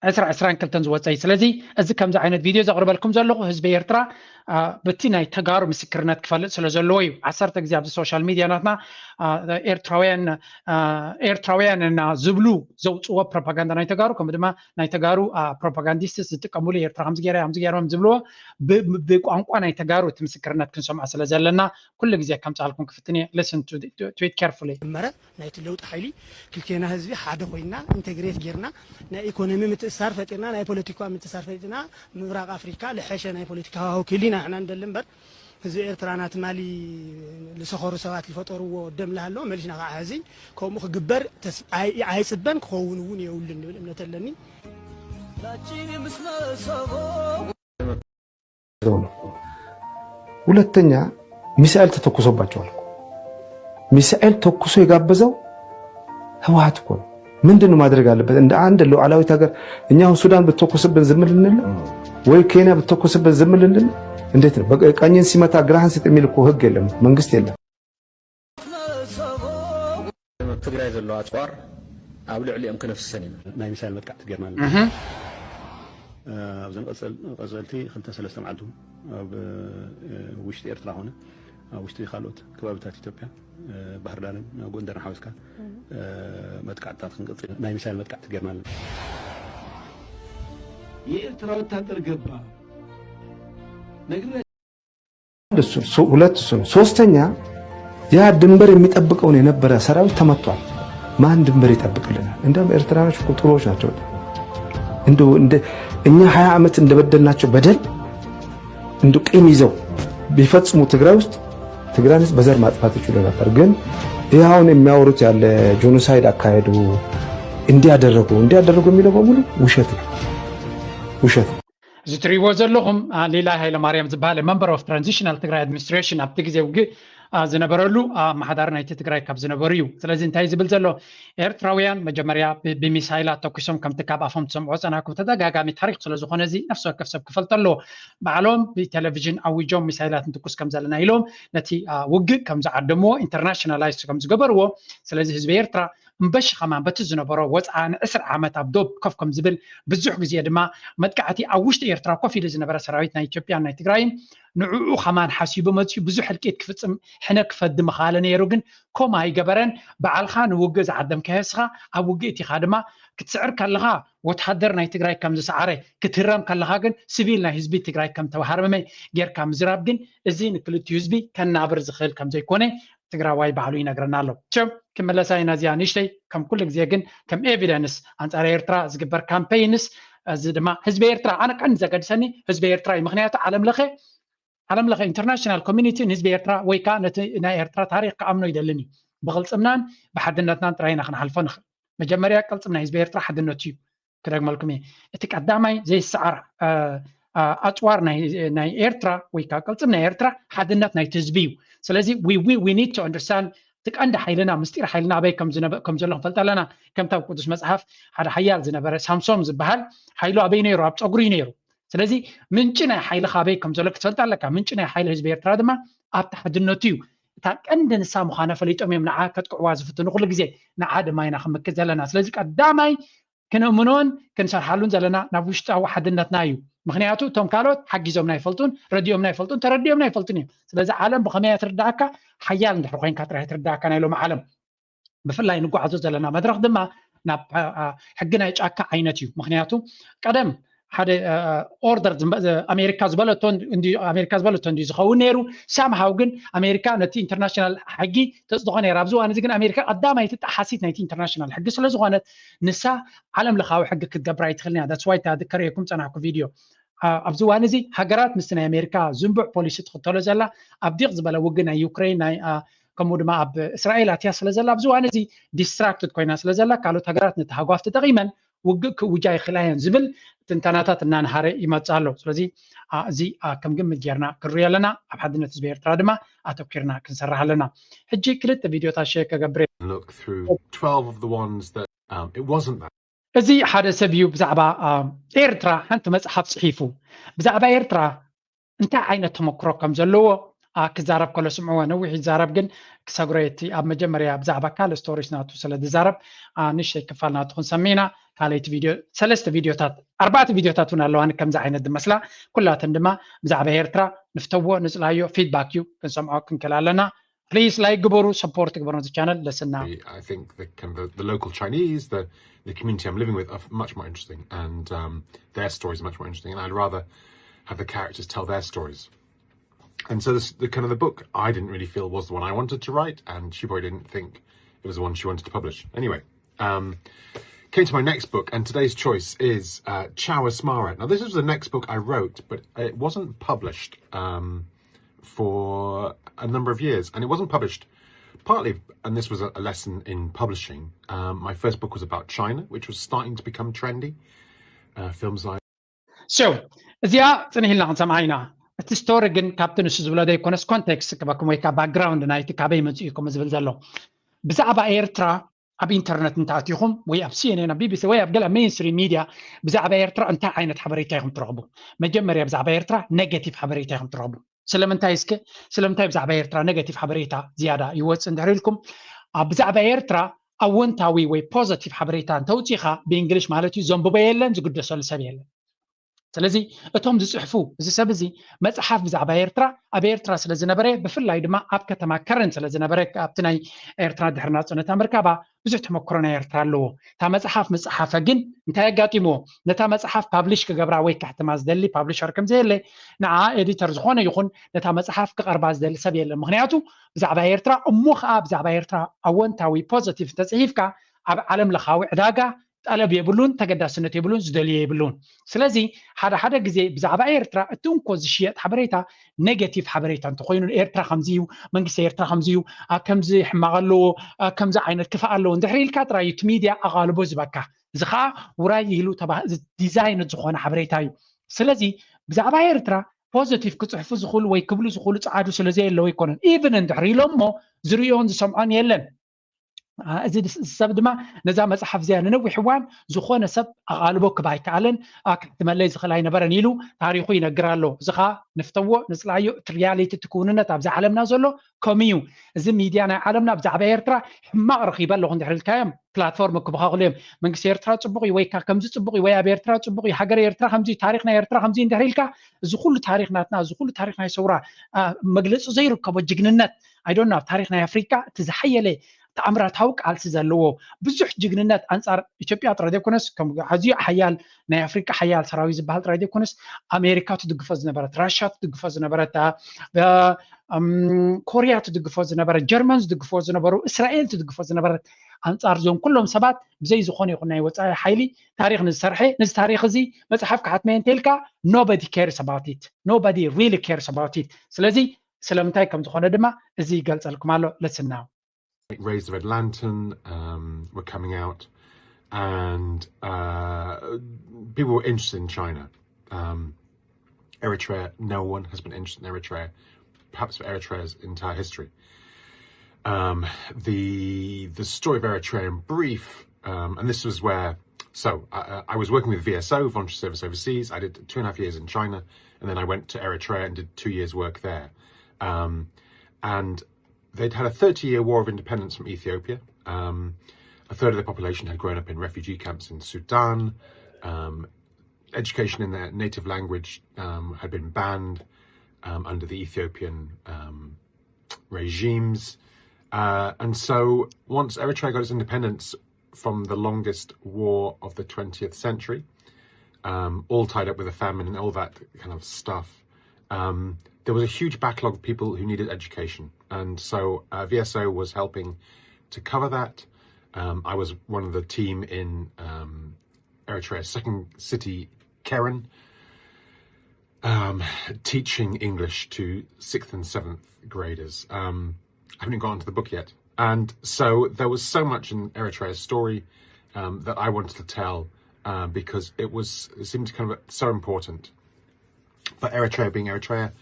ዕስራ ዕስራን ክልተን ዝወፀ እዩ። ስለዚ እዚ ከምዚ ዓይነት ቪድዮ ዘቕርበልኩም ዘለኹ ህዝቢ ኤርትራ በቲ ናይ ተጋሩ ምስክርነት ክፈልጥ ስለ ዘለዎ እዩ። ዓሰርተ ግዜ ኣብዚ ሶሻል ሚድያ ናትና ኤርትራውያን ኤርትራውያን እና ዝብሉ ዘውፅዎ ፕሮፓጋንዳ ናይ ተጋሩ ከምኡ ድማ ናይ ተጋሩ ፕሮፓጋንዲስትስ ዝጥቀምሉ ኤርትራ ከምዚ ገይራ ከምዚ ገይሮም ዝብልዎ ብቋንቋ ናይ ተጋሩ እቲ ምስክርነት ክንሰምዖ ስለ ዘለና ኩሉ ግዜ ከምፃልኩም ክፍትን እየ። Listen to it carefully። ጀመረ ናይቲ ለውጢ ሓይሊ ክልቴና ህዝቢ ሓደ ኮይና ኢንቴግሬት ጌርና ናይ ኢኮኖሚ ምትእሳር ፈጢርና ናይ ፖለቲካ ምትእሳር ፈጢርና ምብራቅ ኣፍሪካ ልሐሸ ናይ ፖለቲካ ሃዋሁ ክህልዩና ንሕና ንደሊ እምበር ህዝቢ ኤርትራ ናትማሊ ዝሰኸሩ ሰባት ዝፈጠርዎ ደም ላሃለዎ መሊስና ከዓ ሕዚ ከምኡ ክግበር ኣይፅበን ክኸውን እውን የብሉን ንብል እምነት ኣለኒ። ሁለተኛ ሚሳኤል ተተኩሶባቸዋል። ሚሳኤል ተኩሶ የጋበዘው ህወሓት እኮ ነው። ምንድን ነው ማድረግ አለበት? እንደ አንድ ሉዓላዊት ሀገር እኛ አሁን ሱዳን ብትተኩስብን ዝም ልንል ወይ ኬንያ ብትተኩስብን ዝም ልንል እንዴት ነው? ቀኝን ሲመታ ግራህን ስጥ የሚል እኮ ህግ የለም፣ መንግስት የለም። ትግራይ ዘለዋ ኣፅዋር ኣብ ልዕሊኦም ክነፍሰን ኢና። ናይ ሚሳይል መጥቃዕቲ ጌርና ኣለና። ኣብዘን ቀፀልቲ ክልተ ሰለስተ መዓልቱ ኣብ ውሽጢ ኤርትራ ኮነ ኣብ ውሽጢ ካልኦት ከባቢታት ኢትዮጵያ ባህርዳርን ጎንደርን ሓዊስካ መጥቃዕትታት ክንቅፅል ናይ ሚሳይል መጥቃዕቲ ጌርና ኣለና። የኤርትራ ወታደር ገባ ነግረ ሁለት እሱ ነው። ሶስተኛ ያ ድንበር የሚጠብቀውን የነበረ ሰራዊት ተመቷል። ማን ድንበር ይጠብቅልናል? እንደውም ኤርትራኖች እኮ ጥሩዎች ናቸው። እንደው እንደ እኛ ሀያ ዓመት እንደበደልናቸው በደል እንደ ቂም ይዘው ቢፈጽሙ ትግራይ ውስጥ ትግራይን ህዝብ በዘር ማጥፋት ይችሉ ነበር። ግን ይህ አሁን የሚያወሩት ያለ ጆኖሳይድ አካሄዱ እንዲያደረጉ እንዲያደረጉ የሚለው በሙሉ ውሸት ነው፣ ውሸት ነው። እዚ ትሪእዎ ዘለኹም ሊላይ ሃይለማርያም ዝበሃል member of transitional ትግራይ administration ኣብቲ ግዜ ውግእ ዝነበረሉ ኣመሓዳሪ ናይቲ ትግራይ ካብ ዝነበሩ እዩ። ስለዚ እንታይ ዝብል ዘሎ ኤርትራውያን መጀመርያ ብሚሳይላት ተኩሶም ከምቲ ካብ ኣፎም ትሰምዖ ፀናኩም ተደጋጋሚ ታሪክ ስለዝኾነ እዚ ነፍሲ ወከፍ ሰብ ክፈልጦ ኣለዎ። ባዕሎም ብቴሌቪዥን ኣዊጆም ሚሳይላት ንትኩስ ከም ዘለና ኢሎም ነቲ ውግእ ከም ዝዓደምዎ internationalize ከም ዝገበርዎ ስለዚ ህዝቢ ኤርትራ እምበሺ ከማን በቲ ዝነበሮ ወፅዓ ንዕስራ ዓመት ኣብ ዶብ ኮፍ ከም ዝብል ብዙሕ ግዜ ድማ መጥቃዕቲ ኣብ ውሽጢ ኤርትራ ኮፍ ኢሉ ዝነበረ ሰራዊት ናይ ኢትዮጵያን ናይ ትግራይን ንዕኡ ከማን ሓሲቡ መፅዩ ብዙሕ ህልቂት ክፍፅም ሕነ ክፈዲ ምኻለ ነይሩ ግን ኮም ኣይገበረን በዓልኻ ንውግእ ዝዓደምካዮ እስኻ ኣብ ውግእ እቲኻ ድማ ክትስዕር ከለኻ ወትሃደር ናይ ትግራይ ከም ዝሰዓረ ክትህረም ከለኻ ግን ስቪል ናይ ህዝቢ ትግራይ ከም ተሃረመ ጌርካ ምዝራብ ግን እዚ ንክልቲኡ ህዝቢ ከናብር ዝኽእል ከም ዘይኮነ ትግራዋይ ባዕሉ ይነግረና ኣሎ። ቸም ክመለሳ ኢና እዚኣ ንእሽተይ ከም ኩሉ ግዜ ግን ከም ኤቪደንስ ኣንፃር ኤርትራ ዝግበር ካምፔይንስ እዚ ድማ ህዝቢ ኤርትራ ኣነ ቀንዲ ዘገድሰኒ ህዝቢ ኤርትራ እዩ። ምክንያቱ ዓለም ለኸ ዓለም ለኸ ኢንተርናሽናል ኮሚኒቲ ንህዝቢ ኤርትራ ወይ ከዓ ነቲ ናይ ኤርትራ ታሪክ ክኣምኖ ይደልን እዩ። ብቅልፅምናን ብሓድነትናን ጥራይ ኢና ክንሓልፎ ንኽእል። መጀመርያ ቅልፅም ናይ ህዝቢ ኤርትራ ሓድነቱ እዩ። ክደግመልኩም እየ። እቲ ቀዳማይ ዘይሰዓር ኣፅዋር ናይ ኤርትራ ወይ ከዓ ቅልፅም ናይ ኤርትራ ሓድነት ናይቲ ህዝቢ እዩ። ስለዚ we need to understand እቲ ቀንዲ ሓይልና ምስጢር ሓይልና ኣበይ ከም ዘሎ ክንፈልጥ ኣለና። ከምታ ኣብ ቅዱስ መፅሓፍ ሓደ ሓያል ዝነበረ ሳምሶም ዝበሃል ሓይሉ ኣበይ ነይሩ? ኣብ ፀጉሪ እዩ ነይሩ። ስለዚ ምንጪ ናይ ሓይልኻ ኣበይ ከም ዘሎ ክትፈልጥ ኣለካ። ምንጪ ናይ ሓይሊ ህዝቢ ኤርትራ ድማ ኣብቲ ሓድነቱ እዩ። እታ ቀንዲ ንሳ ምዃና ፈሊጦም እዮም ንዓ ከጥቅዕዋ ዝፍትኑ ኩሉ ግዜ። ንዓ ድማ ኢና ክምክት ዘለና። ስለዚ ቀዳማይ ክነእምኖን ክንሰርሓሉን ዘለና ናብ ውሽጣዊ ሓድነትና እዩ። ምክንያቱ እቶም ካልኦት ሓጊዞምና ኣይፈልጡን፣ ረዲኦምና ኣይፈልጡን፣ ተረዲኦምና ኣይፈልጡን እዮም። ስለዚ ዓለም ብኸመይ እያ ትርዳእካ? ሓያል እንድሕር ኮይንካ ጥራይ እያ ትርዳእካ ናይ ሎሚ ዓለም። ብፍላይ ንጓዓዞ ዘለና መድረኽ ድማ ናብ ሕጊ ናይ ጫካ ዓይነት እዩ። ምክንያቱ ቀደም ሓደ ኦርደር ኣሜሪካ ዝበለቶ ኣሜሪካ ዝበለቶ እንዲ ዝኸውን ነይሩ ሳምሃው ግን ኣሜሪካ ነቲ ኢንተርናሽናል ሕጊ ተፅድቆ ነይራ ኣብዚ እዋን እዚ ግን ኣሜሪካ ቀዳማይቲ ጠሓሲት ናይቲ ኢንተርናሽናል ሕጊ ስለዝኾነት ንሳ ዓለም ለኻዊ ሕጊ ክትገብር ኣይትኽእልን እያ that's why ተዝከረየኩም ፀናሕኩ ቪድዮ ኣብዚ እዋን እዚ ሃገራት ምስቲ ናይ ኣሜሪካ ዝንቡዕ ፖሊሲ ትኽተሎ ዘላ ኣብ ዲቕ ዝበለ ውግእ ናይ ዩክሬን ናይ ከምኡ ድማ ኣብ እስራኤል ኣትያ ስለ ዘላ ኣብዚ እዋን እዚ distracted ኮይና ስለ ዘላ ካልኦት ሃገራት ነቲ ሃጓፍ ተጠቒመን ውግእ ክእውጃ ይኽእላ እየን ዝብል ትንተናታት እናንሃረ ይመፅእ ኣሎ። ስለዚ እዚ ከም ግምት ጌርና ክንሪኦ ኣለና። ኣብ ሓድነት ህዝቢ ኤርትራ ድማ ኣተኪርና ክንሰርሕ ኣለና። ሕጂ ክልተ ቪድዮታት ሸር ከገብር እየ። look through twelve of the ones that um, it wasn't that እዚ ሓደ ሰብ እዩ ብዛዕባ ኤርትራ ሓንቲ መፅሓፍ ፅሒፉ ብዛዕባ ኤርትራ እንታይ ዓይነት ተመክሮ ከም ዘለዎ ክዛረብ ከሎ ስምዕዎ። ነዊሕ ይዛረብ ግን ክሰግሮ እቲ ኣብ መጀመርያ ብዛዕባ ካልእ ስቶሪስ ናቱ ስለ ዝዛረብ ንእሽተይ ክፋል ናቱ ክንሰምዕ ኢና። ካልኣይቲ ቪድዮ ሰለስተ ቪድዮታት ኣርባዕተ ቪድዮታት እውን ኣለዋኒ ከምዚ ዓይነት ዝመስላ ኩላተን ድማ ብዛዕባ ኤርትራ ንፍተዎ ንፅላዮ ፊድባክ እዩ ክንሰምዖ ክንክእል ኣለና። ፕሊስ ላይክ ግበሩ ሰፖርት ግበሩ ነዚ ቻነል ለስና። I think the kind of the, the local Chinese, the the community I'm living with are much more interesting, and um, their stories are much more interesting. And I'd rather have the characters tell their stories. And so this, the kind of the book I didn't really feel was the one I wanted to write, and she probably didn't think it was the one she wanted to publish. Anyway, um, came to my next book, and today's choice is uh, Ciao Asmara. Now, this was the next book I wrote, but it wasn't published um, for a number of years, and it wasn't published partly, and this was a, a lesson in publishing. Um, my first book was about China, which was starting to become trendy. Uh, films like so እዚኣ ፅንሕ ኢልና ክንሰምዓ ኢና። እቲ ስቶሪ ግን ካብቲ ንሱ ዝብሎ ዘይኮነስ ኮንቴክስት ክበኩም ወይ ከዓ ባክግራውንድ ናይቲ ካበይ መፅኡ ኢኩም ዝብል ዘሎ ብዛዕባ ኤርትራ ኣብ ኢንተርነት እንተኣቲኹም ወይ ኣብ ሲኤንኤን ኣብ ቢቢሲ ወይ ኣብ ገለ ሜንስትሪም ሚድያ ብዛዕባ ኤርትራ እንታይ ዓይነት ሓበሬታ ኢኹም ትረኽቡ? መጀመርያ ብዛዕባ ኤርትራ ኔጋቲቭ ሓበሬታ ኢኹም ትረኽቡ። ስለምንታይ እስከ ስለምንታይ ብዛዕባ ኤርትራ ኔጋቲቭ ሓበሬታ ዝያዳ ይወፅእ እንድሕር ኢልኩም፣ ብዛዕባ ኤርትራ ኣወንታዊ ወይ ፖዘቲቭ ሓበሬታ እንተውፂኻ ብእንግሊሽ ማለት እዩ ዘንብቦ የለን ዝግደሰሉ ሰብ የለን። ስለዚ እቶም ዝፅሕፉ እዚ ሰብ እዚ መፅሓፍ ብዛዕባ ኤርትራ ኣብ ኤርትራ ስለ ዝነበረ ብፍላይ ድማ ኣብ ከተማ ከረን ስለ ዝነበረ ኣብቲ ናይ ኤርትራ ድሕሪ ናፅነታ ምርካባ ብዙሕ ተመክሮ ናይ ኤርትራ ኣለዎ። እታ መፅሓፍ ምፅሓፈ ግን እንታይ ኣጋጢምዎ? ነታ መፅሓፍ ፓብሊሽ ክገብራ ወይ ከሕትማ ዝደሊ ፓብሊሸር ከም ዘየለ ንዓ ኤዲተር ዝኾነ ይኹን ነታ መፅሓፍ ክቐርባ ዝደሊ ሰብ የለን። ምክንያቱ ብዛዕባ ኤርትራ እሞ ከዓ ብዛዕባ ኤርትራ ኣወንታዊ ፖዘቲቭ እንተፅሒፍካ ኣብ ዓለም ለኻዊ ዕዳጋ ጠለብ የብሉን፣ ተገዳስነት የብሉን፣ ዝደልዮ የብሉን። ስለዚ ሓደ ሓደ ግዜ ብዛዕባ ኤርትራ እቲ እንኮ ዝሽየጥ ሓበሬታ ኔጋቲቭ ሓበሬታ እንተኮይኑ ኤርትራ ከምዚ እዩ፣ መንግስቲ ኤርትራ ከምዚ እዩ፣ ከምዚ ሕማቕ ኣለዎ፣ ከምዚ ዓይነት ክፋእ ኣለዎ እንድሕር ኢልካ ጥራይ እቲ ሚድያ ኣቓልቦ ዝበካ። እዚ ከዓ ውራይ ኢሉ ዲዛይን ዝኾነ ሓበሬታ እዩ። ስለዚ ብዛዕባ ኤርትራ ፖዘቲቭ ክፅሕፉ ዝኽእሉ ወይ ክብሉ ዝኽእሉ ፀዓዱ ስለ ዘየለዉ ኣይኮነን። ኢቭን እንድሕር ኢሎሞ ዝርእዮን ዝሰምዖን የለን። እዚ ሰብ ድማ ነዛ መፅሓፍ እዚኣ ንነዊሕ እዋን ዝኾነ ሰብ ኣቓልቦ ክብ ኣይከኣለን፣ ክሕትመለይ ዝኽእል ኣይነበረን ኢሉ ታሪኹ ይነግር ኣሎ። እዚ ከዓ ንፍተዎ ንፅላዮ እቲ ሪያሊቲ እቲ ክውንነት ኣብዚ ዓለምና ዘሎ ከምኡ እዩ። እዚ ሚድያ ናይ ዓለምና ብዛዕባ ኤርትራ ሕማቕ ረኺበ ኣለኹ እንድሕር ኢልካዮም ፕላትፎርም ክበኻኽሉ እዮም። መንግስቲ ኤርትራ ፅቡቕ እዩ ወይ ከዓ ከምዚ ፅቡቕ እዩ ወይ ኣብ ኤርትራ ፅቡቕ እዩ ሃገር ኤርትራ ከምዚ እዩ ታሪኽ ናይ ኤርትራ ከምዚ እዩ እንድሕር ኢልካ እዚ ኩሉ ታሪኽ ናትና እዚ ኩሉ ታሪኽ ናይ ሰውራ መግለፂ ዘይርከቦ ጅግንነት ኣይዶና ኣብ ታሪኽ ናይ ኣፍሪቃ እቲ ዝሓየለ ተኣምራታዊ ቃልሲ ዘለዎ ብዙሕ ጅግንነት ኣንፃር ኢትዮጵያ ጥራይ ዘይኮነስ ከም ኣዝዩ ሓያል ናይ ኣፍሪቃ ሓያል ሰራዊት ዝበሃል ጥራይ ዘይኮነስ ኣሜሪካ ትድግፎ ዝነበረት ራሽያ ትድግፎ ዝነበረት ኮርያ ትድግፎ ዝነበረት ጀርመን ዝድግፎ ዝነበሩ እስራኤል ትድግፎ ዝነበረት ኣንፃር እዞም ኩሎም ሰባት ብዘይ ዝኾነ ይኹን ናይ ወፃኢ ሓይሊ ታሪክ ንዝሰርሐ ነዚ ታሪክ እዚ መፅሓፍ ክሓትመ እንተልካ nobody cares about it nobody really cares about it ስለዚ ስለምንታይ ከም ዝኾነ ድማ እዚ ይገልፀልኩም ኣሎ let's now raised the Red Lantern, um, were coming out, and uh, people were interested in China. Um, Eritrea, no one has been interested in Eritrea, perhaps for Eritrea's entire history. Um, the the story of Eritrea in brief, um, and this was where so I, I was working with V S O, Voluntary Service Overseas. I did two and a half years in China, and then I went to Eritrea and did two years work there. Um, and they'd had a thirty-year war of independence from Ethiopia. Um, a third of the population had grown up in refugee camps in Sudan. Um, education in their native language um, had been banned um, under the Ethiopian um, regimes. Uh, and so once Eritrea got its independence from the longest war of the twentieth century, um, all tied up with a famine and all that kind of stuff, um, there was a huge backlog of people who needed education. And so uh, V S O was helping to cover that. Um, I was one of the team in um, Eritrea's second city, Keren, um, teaching English to sixth and seventh graders. Um, I haven't even got onto the book yet. And so there was so much in Eritrea's story um, that I wanted to tell uh, because it was it seemed kind of so important. But Eritrea being Eritrea,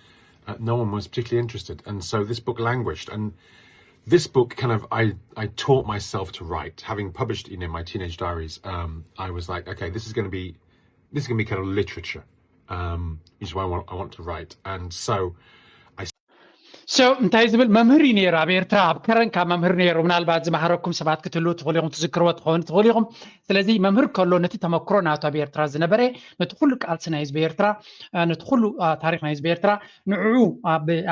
uh, no one was particularly interested, and so this book languished. And this book, kind of, I I taught myself to write. Having published, you know, my teenage diaries, um, I was like, okay, this is going to be this is going to be kind of literature, um, which is what I want, I want to write. And so, I. So እንታይ ዝብል መምህር እዩ ነይሩ ኣብ ኤርትራ፣ ኣብ ከረን ካብ መምህር ነይሩ። ምናልባት ዝመሃረኩም ሰባት ክትህልዉ ትኽእሉ ኢኹም፣ ትዝክርዎ ትኸውን ትኽእሉ ኢኹም። ስለዚ መምህር ከሎ ነቲ ተመክሮ ናቱ ኣብ ኤርትራ ዝነበረ፣ ነቲ ኩሉ ቃልሲ ናይ ህዝቢ ኤርትራ፣ ነቲ ኩሉ ታሪክ ናይ ህዝቢ ኤርትራ ንዕኡ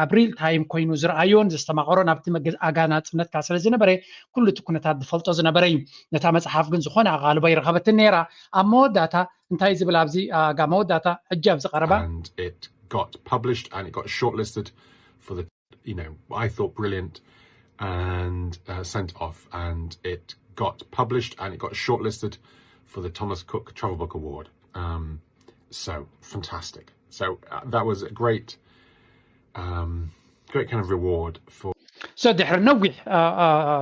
ኣብ ሪል ታይም ኮይኑ ዝረኣዮን ዘስተማቐሮን ኣብቲ መገዝ ኣጋ ናጽነት ከኣ ስለ ዝነበረ ኩሉ እቲ ኩነታት ዝፈልጦ ዝነበረ እዩ። ነታ መጽሓፍ ግን ዝኾነ ኣቓልቦ ኣይረኸበትን ነይራ። ኣብ መወዳእታ እንታይ ዝብል ኣብዚ ኣጋ መወዳእታ ሕጂ ኣብዚ ቀረባ and it got published and it got shortlisted for the, you know, I thought brilliant and uh, sent off, and it got published and it got shortlisted for the Thomas Cook Travel Book Award. Um, so fantastic. So uh, that was a great, um, great kind of reward for So ድሕሪ ነዊሕ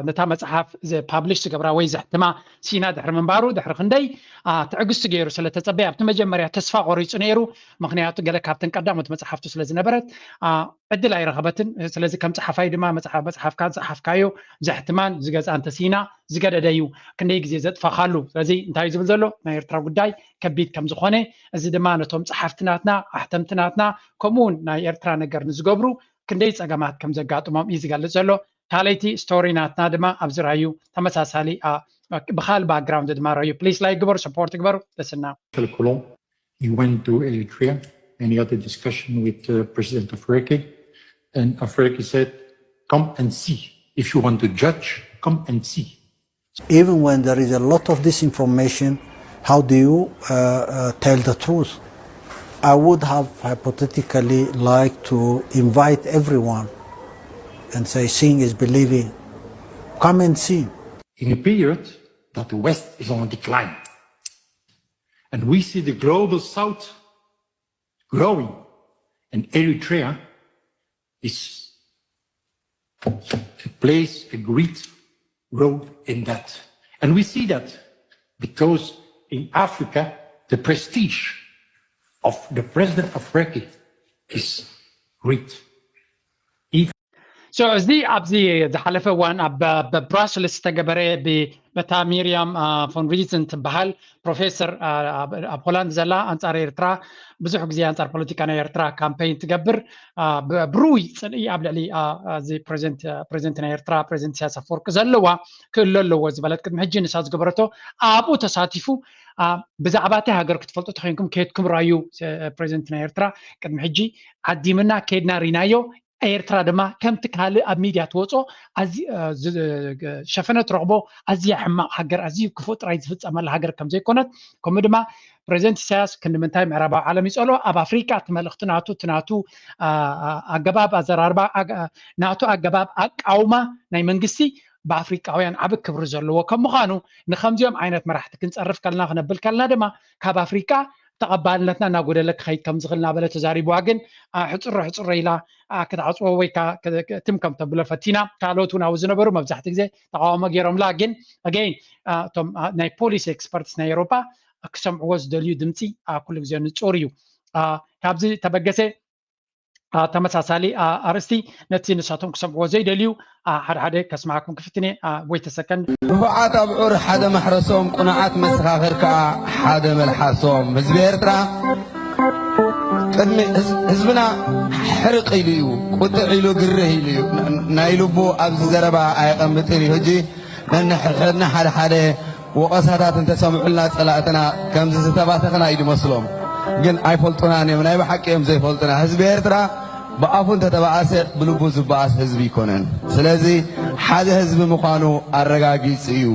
ነታ መፅሓፍ ፓብሊሽ ዝገብራ ወይ ዘሕትማ ሲና ድሕሪ ምንባሩ ድሕሪ ክንደይ ትዕግስቲ ገይሩ ስለተፀበየ ኣብቲ መጀመርያ ተስፋ ቆሪፁ ነይሩ። ምክንያቱ ገለ ካብተን ቀዳሞት መፅሓፍቱ ስለዝነበረት ዕድል ኣይረኸበትን። ስለዚ ከም ፀሓፋይ ድማ መፅሓፍካ ዝፀሓፍካዮ ዘሕትማን ዝገዝኣን ተሲና ዝገደደ እዩ። ክንደይ ግዜ ዘጥፋኻሉ። ስለዚ እንታይ ዝብል ዘሎ ናይ ኤርትራ ጉዳይ ከቢድ ከም ዝኾነ፣ እዚ ድማ ነቶም ፀሓፍቲ ናትና ኣሕተምቲ ናትና ከምኡ እውን ናይ ኤርትራ ነገር ንዝገብሩ ክንደይ ፀገማት ከም ዘጋጥሞም እዩ ዝገልፅ ዘሎ። ካልኣይቲ ስቶሪ ናትና ድማ ኣብዚ ራዩ ተመሳሳሊ ብካል ባክግራውንድ ድማ ራዩ ፕሊስ ላይክ ግበሩ፣ ሰፖርት ግበሩ። ደስና Colomb, he went to Eritrea and he had a discussion with uh, President Afwerki. And Afwerki said, "Come and see. If you want to judge, come and see." Even when there is a lot of disinformation, how do you uh, uh, tell the truth? I would have hypothetically liked to invite everyone and say, "Seeing is believing. Come and see." In a period that the West is on decline, and we see the global South growing, and Eritrea is a place, a great role in that. And we see that because in Africa, the prestige of the president of Afwerki is great. So እዚ ኣብዚ ዝሓለፈ እዋን ኣብ ብራስልስ ዝተገበረ በታ ሚርያም ፎንሪዝን ትበሃል ፕሮፌሰር ኣብ ሆላንድ ዘላ ኣንፃር ኤርትራ ብዙሕ ግዜ ኣንፃር ፖለቲካ ናይ ኤርትራ ካምፔይን ትገብር ብሩይ ፅልኢ ኣብ ልዕሊ ፕሬዚደንት ናይ ኤርትራ ፕሬዚደንት ኢሳያስ ኣፈወርቂ ዘለዋ ክእሎ ኣለዎ ዝበለት ቅድሚ ሕጂ ንሳ ዝገበረቶ ኣብኡ ተሳቲፉ ብዛዕባ እቲ ሃገር ክትፈልጡ ተኮይንኩም ከየድኩም ራዩ ፕሬዚደንት ናይ ኤርትራ ቅድሚ ሕጂ ዓዲምና ከይድና ሪናዮ ኤርትራ ድማ ከምቲ ካልእ ኣብ ሚድያ ትወፅኦ ሸፈነ ትረኽቦ ኣዝያ ሕማቕ ሃገር ኣዝዩ ክፉእ ጥራይ ዝፍፀመላ ሃገር ከም ዘይኮነት ከምኡ ድማ ፕሬዚደንት ኢሳያስ ክንዲ ምንታይ ምዕራባዊ ዓለም ይፀልኦ ኣብ ኣፍሪቃ እቲ መልእኽቲ ናቱ እቲ ናቱ ኣገባብ ኣዘራርባ ናቱ ኣገባብ ኣቃውማ ናይ መንግስቲ ብኣፍሪቃውያን ዓቢ ክብሪ ዘለዎ ከም ምዃኑ ንከምዚኦም ዓይነት መራሕቲ ክንፀርፍ ከለና ክነብል ከለና ድማ ካብ ኣፍሪቃ ተቐባልነትና እናጎደለ ክኸይድ ከም ዝኽእል እናበለ ተዛሪብዋ ግን ሕፅሮ ሕፅሮ ኢላ ክትዓፅዎ ወይ ትም ከም ተብሎ ፈቲና ካልኦት እውን ኣብኡ ዝነበሩ መብዛሕቲ ግዜ ተቃውሞ ገይሮምላ ግን ኣገይን እቶም ናይ ፖሊሲ ኤክስፐርትስ ናይ ኤሮፓ ክሰምዕዎ ዝደልዩ ድምፂ ኩሉ ግዜ ንፁር እዩ ካብዚ ተበገሰ ተመሳሳሊ ኣርእስቲ ነቲ ንሳቶም ክሰምዕዎ ዘይደልዩ ሓደ ሓደ ከስምዓኩም ክፍትን እየ ወይ ተሰከን ንፉዓት ኣብዑር ሓደ መሕረሶም ቁኑዓት መሰኻኽር ከኣ ሓደ መልሓሶም ህዝቢ ኤርትራ ቅድሚ ህዝብና ሕርቕ ኢሉ እዩ ቁጥዕ ኢሉ ግርህ ኢሉ እዩ ናይ ልቡ ኣብዚ ዘረባ ኣየቐምጥን እዩ ሕጂ ነንሕድሕድና ሓደ ሓደ ወቐሳታት እንተሰምዑልና ጸላእትና ከምዚ ዝተባተኽና እዩ ዝመስሎም ግን ኣይፈልጡናን እዮም ናይ ብሓቂ እዮም ዘይፈልጡና ህዝቢ ኤርትራ ብኣፉ እንተተባኣሰ ብልቡ ዝበኣስ ህዝቢ ይኮነን ስለዚ ሓደ ህዝቢ ምዃኑ ኣረጋጊጹ እዩ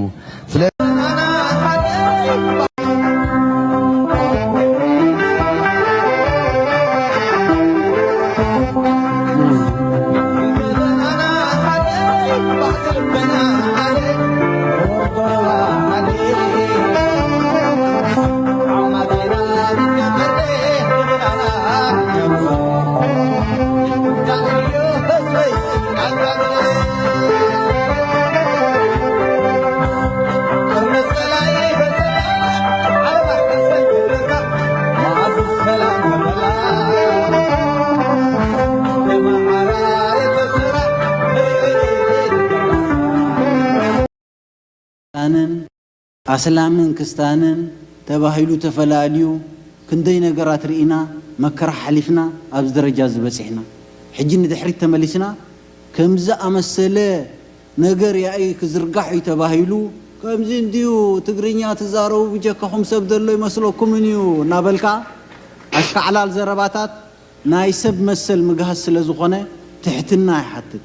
ኣስላምን ክስታንን ተባሂሉ ተፈላልዩ ክንደይ ነገራት ርኢና መከራ ሓሊፍና ኣብዚ ደረጃ እዚ በፂሕና ሕጂ ንድሕሪት ተመሊስና ከምዚ ኣመሰለ ነገር ያኢ ክዝርጋሕ እዩ ተባሂሉ፣ ከምዚ እንድዩ ትግርኛ ትዛረቡ ብጀካኹም ሰብ ዘሎ ይመስለኩምን እዩ እናበልካ ኣሽካዕላል ዘረባታት ናይ ሰብ መሰል ምግሃስ ስለ ዝኾነ ትሕትና ይሓትት፣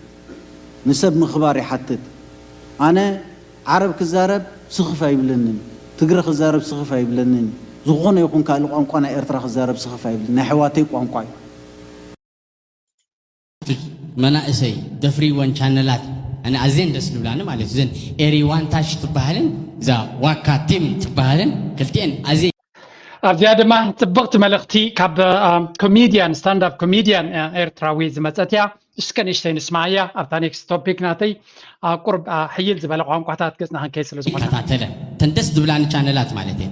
ንሰብ ምኽባር ይሓትት። ኣነ ዓረብ ክዛረብ ስኽፍ ኣይብለንን፣ ትግረ ክዛረብ ስኽፍ ኣይብለንን፣ ዝኾነ ይኹን ካልእ ቋንቋ ናይ ኤርትራ ክዛረብ ስኽፍ ኣይብለንን፣ ናይ ኣሕዋተይ ቋንቋ እዩ። መናእሰይ ደፍርወን ቻነላት ኣነ ኣዝየን ደስ ዝብላኒ ማለት እዩ። እዘን ኤሪ ዋን ታች ትበሃልን እዛ ዋካ ቲም ትበሃልን ክልቲኤን ኣዝየ ኣብዚኣ ድማ ጽብቕቲ መልእኽቲ ካብ ኮሜድያን ስታንዳፕ ኮሜድያን ኤርትራዊ ዝመጸት እያ። እስከ ንእሽተይ ንስማዓያ ኣብታ ኔክስት ቶፒክ ናተይ ቁርብ ሕይል ዝበለ ቋንቋታት ገጽና ክንከይድ ስለ ዝኾነ ይከታተለ እተን ደስ ዝብላኒ ቻነላት ማለት እየ።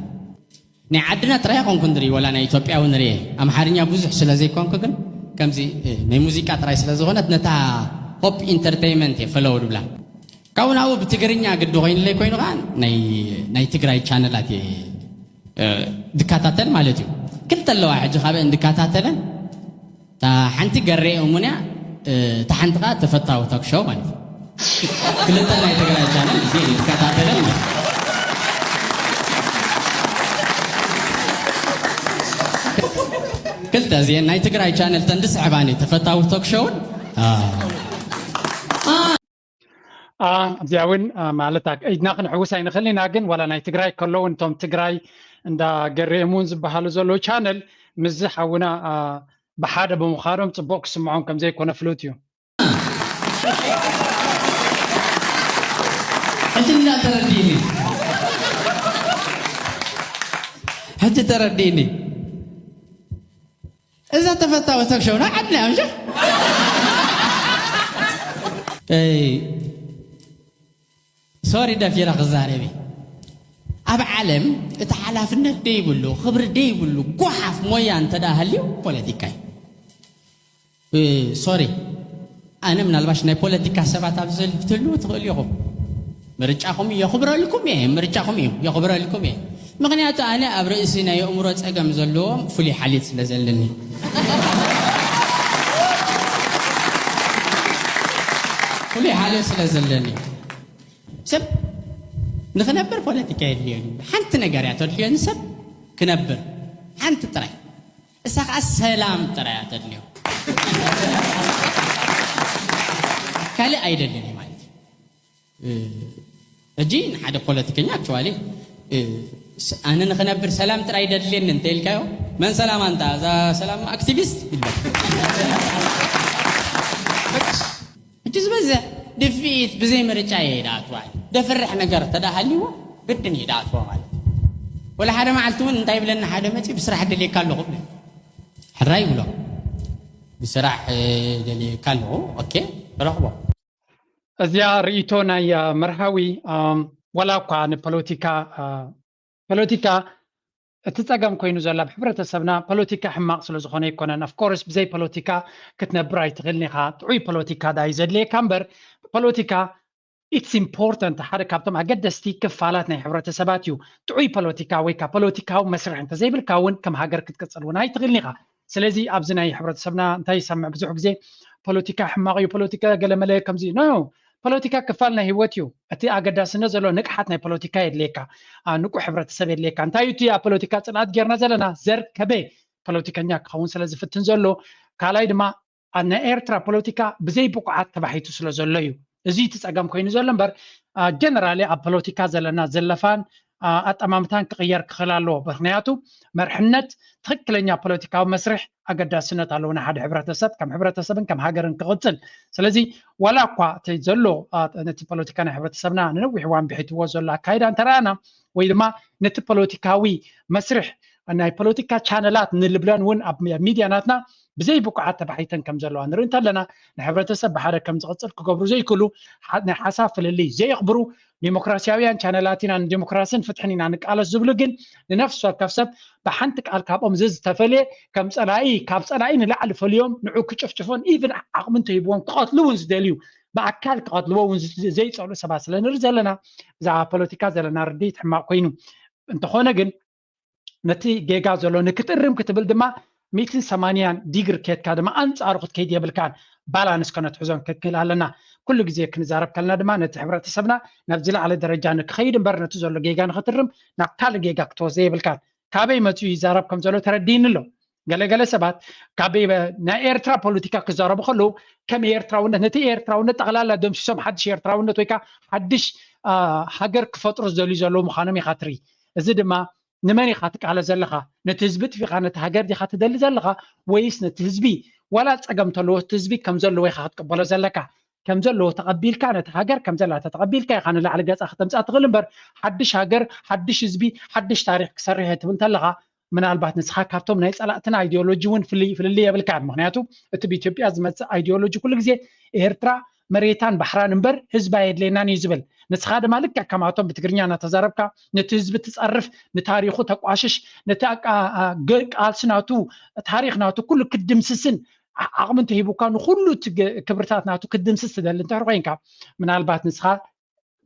ናይ ዓድና ጥራይ ኣይኮንኩ ንርኢ ወላ ናይ ኢትዮጵያ እውን ንርኢ ኣምሓርኛ ብዙሕ ስለ ዘይኮንኩ ግን ከምዚ ናይ ሙዚቃ ጥራይ ስለ ዝኾነት ነታ ሆፕ ኢንተርቴይመንት እየ ፈለው ድብላ ካብኡ ናብኡ ብትግርኛ ግዲ ኮይኑለይ ኮይኑ ከዓ ናይ ትግራይ ቻነላት እየ ዝከታተል ማለት እዩ ክልተ ኣለዋ ሕጂ ካብ እንድከታተለን እታ ሓንቲ ገሬ እሙን እያ እታ ሓንቲ ከዓ ተፈታዊ ቶክ ሾው ማለት እዩ ክልተ ናይ ትግራይ ቻነል እዚ ይከታተለን ማለት ክልተ እዚአን ናይ ትግራይ ቻነል ተን ዝስዕባኒ ተፈታዊ ቶክ ሾውን ኣብዚኣ እውን ማለት ኢድና ክንሕውስ ኣይንኽእል ኢና ግን ዋላ ናይ ትግራይ ከለውን እቶም ትግራይ እንዳ ገሬ እሙን ዝበሃሉ ዘለዉ ቻነል ምስዚ ሓውና ብሓደ ብምዃኖም ፅቡቕ ክስምዖም ከም ዘይኮነ ፍሉጥ እዩ። ሕጂ እንዳተረዲኒ ሕጂ ተረዲኒ እዛ ተፈታዊ ቶክ ሾው ናይ ዓድና እያ ምሽ ሶሪ ደፊረ ክዛረብ ኣብ ዓለም እቲ ሓላፍነት ደይብሉ ክብሪ ደይብሉ ጓሓፍ ሞያ እንተ ሃልዩ ፖለቲካ እዩ ሶሪ ኣነ ምናልባሽ ናይ ፖለቲካ ሰባት ኣብዚ ዘልፍ ትህልዉ ትኽእሉ ኢኹም ምርጫኹም የኽብረልኩም እየ ምርጫኹም እዩ የኽብረልኩም እየ ምኽንያቱ ኣነ ኣብ ርእሲ ናይ ኣእምሮ ፀገም ዘለዎም ፍሉይ ሓልዮት ስለ ዘለኒ ፍሉይ ሓልዮት ስለ ዘለኒ ሰብ ንኽነብር ፖለቲካ የድልዮ ሓንቲ ነገር እያ ተድልዮኒ ሰብ ክነብር ሓንቲ ጥራይ እሳ ከዓ ሰላም ጥራይ እያ ተድልዮ ካልእ ኣይደልን እዩ ማለት እዩ ሕጂ ንሓደ ፖለቲከኛ ኣክቹዋሊ ኣነ ንክነብር ሰላም ጥራይ ደድልየኒ እንተ ኢልካዮ መን ሰላም ኣንታ እዛ ሰላም ኣክቲቪስት ይበል ሕጂ ዝበዝሕ ድፍኢት ብዘይ ምርጫ እየ ይድኣትዋ ደፍርሕ ነገር ተዳሃልዎ ግድን ይድኣትዎ ማለት ወላ ሓደ መዓልቲ እውን እንታይ ብለኒ ሓደ መፂ ብስራሕ ደልየካ ኣለኹ ብለ ሕራይ ይብሎ ብስራሕ ደልየካ ኣለኹ ኦኬ ረኽቦ እዚኣ ርእይቶ ናይ መርሃዊ ዋላ እኳ ንፖለቲካ ፖለቲካ እቲ ጸገም ኮይኑ ዘሎ ኣብ ሕብረተሰብና ፖለቲካ ሕማቕ ስለ ዝኾነ ኣይኮነን of course ብዘይ ፖለቲካ ክትነብር ኣይትኽእልን ኢኻ ጥዑይ ፖለቲካ ዳዩ ዘድልየካ እምበር ፖለቲካ it's important ሓደ ካብቶም ኣገደስቲ ክፋላት ናይ ሕብረተሰባት እዩ ጥዑይ ፖለቲካ ወይ ካ ፖለቲካዊ መስርሕ እንተዘይብልካ እውን ከም ሃገር ክትቅጽል እውን ኣይትኽእልን ኢኻ ስለዚ ኣብዚ ናይ ሕብረተሰብና እንታይ ይሰምዕ ብዙሕ ግዜ ፖለቲካ ሕማቕ እዩ ፖለቲካ ገለመለ ከምዚ no ፖለቲካ ክፋል ናይ ህይወት እዩ እቲ ኣገዳስነት ዘሎ ንቕሓት ናይ ፖለቲካ የድልየካ ንቁ ሕብረተሰብ የድልየካ እንታይ እቲ ኣብ ፖለቲካ ፅንኣት ጌርና ዘለና ዘር ከበ ፖለቲከኛ ክኸውን ስለ ዝፍትን ዘሎ ካልኣይ ድማ ናይ ኤርትራ ፖለቲካ ብዘይ ብቁዓት ተባሒቱ ስለ ዘሎ እዩ እዚ እቲ ፀገም ኮይኑ ዘሎ እምበር ጀነራሊ ኣብ ፖለቲካ ዘለና ዘለፋን ኣጠማምታን ክቕየር ክኽእል ኣለዎ። ምኽንያቱ መርሕነት ትኽክለኛ ፖለቲካዊ መስርሕ ኣገዳስነት ኣለዎ ንሓደ ሕብረተሰብ ከም ሕብረተሰብን ከም ሃገርን ክቕፅል። ስለዚ ዋላ እኳ እቲ ዘሎ ነቲ ፖለቲካ ናይ ሕብረተሰብና ንነዊሕ እዋን ብሒትዎ ዘሎ ኣካይዳ እንተረኣና ወይ ድማ ነቲ ፖለቲካዊ መስርሕ ናይ ፖለቲካ ቻነላት ንልብለን እውን ኣብ ሚድያ ናትና ብዘይ ብቁዓት ተባሒተን ከም ዘለዋ ንርኢ እንተለና ንሕብረተሰብ ብሓደ ከም ዝቕፅል ክገብሩ ዘይክእሉ ናይ ሓሳብ ፍልልይ ዘየኽብሩ ዲሞክራሲያውያን ቻነላት ኢና ንዲሞክራስን ፍትሕን ኢና ንቃለስ ዝብሉ ግን ንነፍሲ ወከፍ ሰብ ብሓንቲ ቃል ካብኦም ዝተፈለየ ከም ፀላኢ ካብ ፀላኢ ንላዕሊ ፈልዮም ንዑ ክጭፍጭፎን ኢቭን ዓቕሚ እንተሂብዎም ክቐትሉ እውን ዝደልዩ ብኣካል ክቐትልዎ እውን ዘይፀልኡ ሰባት ስለ ንርኢ ዘለና ብዛዕባ ፖለቲካ ዘለና ርድኢት ሕማቕ ኮይኑ እንተኾነ ግን ነቲ ጌጋ ዘሎ ንክትእርም ክትብል ድማ ሚእትን ሰማንያን ዲግሪ ኬድካ ድማ ኣንጻሩ ክትከይድ የብልካን። ባላንስ ከነትሕዞን ክንክእል ኣለና። ኩሉ ግዜ ክንዛረብ ከለና ድማ ነቲ ሕብረተሰብና ናብ ዝለዓለ ደረጃ ንክኸይድ እምበር ነቲ ዘሎ ጌጋ ንክትርም ናብ ካልእ ጌጋ ክትወስዶ የብልካን። ካበይ መፅኡ ይዛረብ ከም ዘሎ ተረዲእኒ ኣሎ። ገለገለ ሰባት ካበይ በ- ናይ ኤርትራ ፖለቲካ ክዛረቡ ከለዉ ከም ኤርትራውነት ነቲ ኤርትራውነት ጠቕላላ ደምሲሶም ሓድሽ ኤርትራውነት ወይ ከዓ ሓድሽ ሃገር ክፈጥሩ ዝደልዩ ዘለዉ ምዃኖም ኢኻ ትርኢ። እዚ ድማ ንመን ኢኻ ትቃለ ዘለኻ? ነቲ ህዝቢ ጥፊኻ ነቲ ሃገር ዲኻ ትደሊ ዘለኻ? ወይስ ነቲ ህዝቢ ዋላ ፀገም እንተለዎ እቲ ህዝቢ ከም ዘለዎ ኢኻ ክትቅበሎ ዘለካ? ከም ዘለዎ ተቐቢልካ ነቲ ሃገር ከም ዘላ ተተቐቢልካ ኢኻ ንላዕሊ ገፃ ከተምፅኣ ትኽእል እምበር ሓድሽ ሃገር ሓድሽ ህዝቢ ሓድሽ ታሪክ ክሰርሕ እየ ትብል እንተለኻ ምናልባት ንስኻ ካብቶም ናይ ፀላእትና ኣይዲዮሎጂ እውን ፍልይ ፍልልይ የብልካን። ምክንያቱ እቲ ብኢትዮጵያ ዝመፅእ ኣይዲዮሎጂ ኩሉ ግዜ ኤርትራ መሬታን ባሕራን እምበር ህዝቢ ኣየድልየናን እዩ ዝብል። ንስኻ ድማ ልክዕ ከማቶም ብትግርኛ እናተዛረብካ ነቲ ህዝቢ ትፀርፍ፣ ንታሪኹ ተቋሽሽ፣ ነቲ ኣቃ- ቃልሲ ናቱ ታሪክ ናቱ ኩሉ ክትድምስስን ዓቕሚ እንተሂቡካ ንኩሉ ክብርታት ናቱ ክትድምስስ ትደሊ እንተሕር ኮይንካ ምናልባት ንስኻ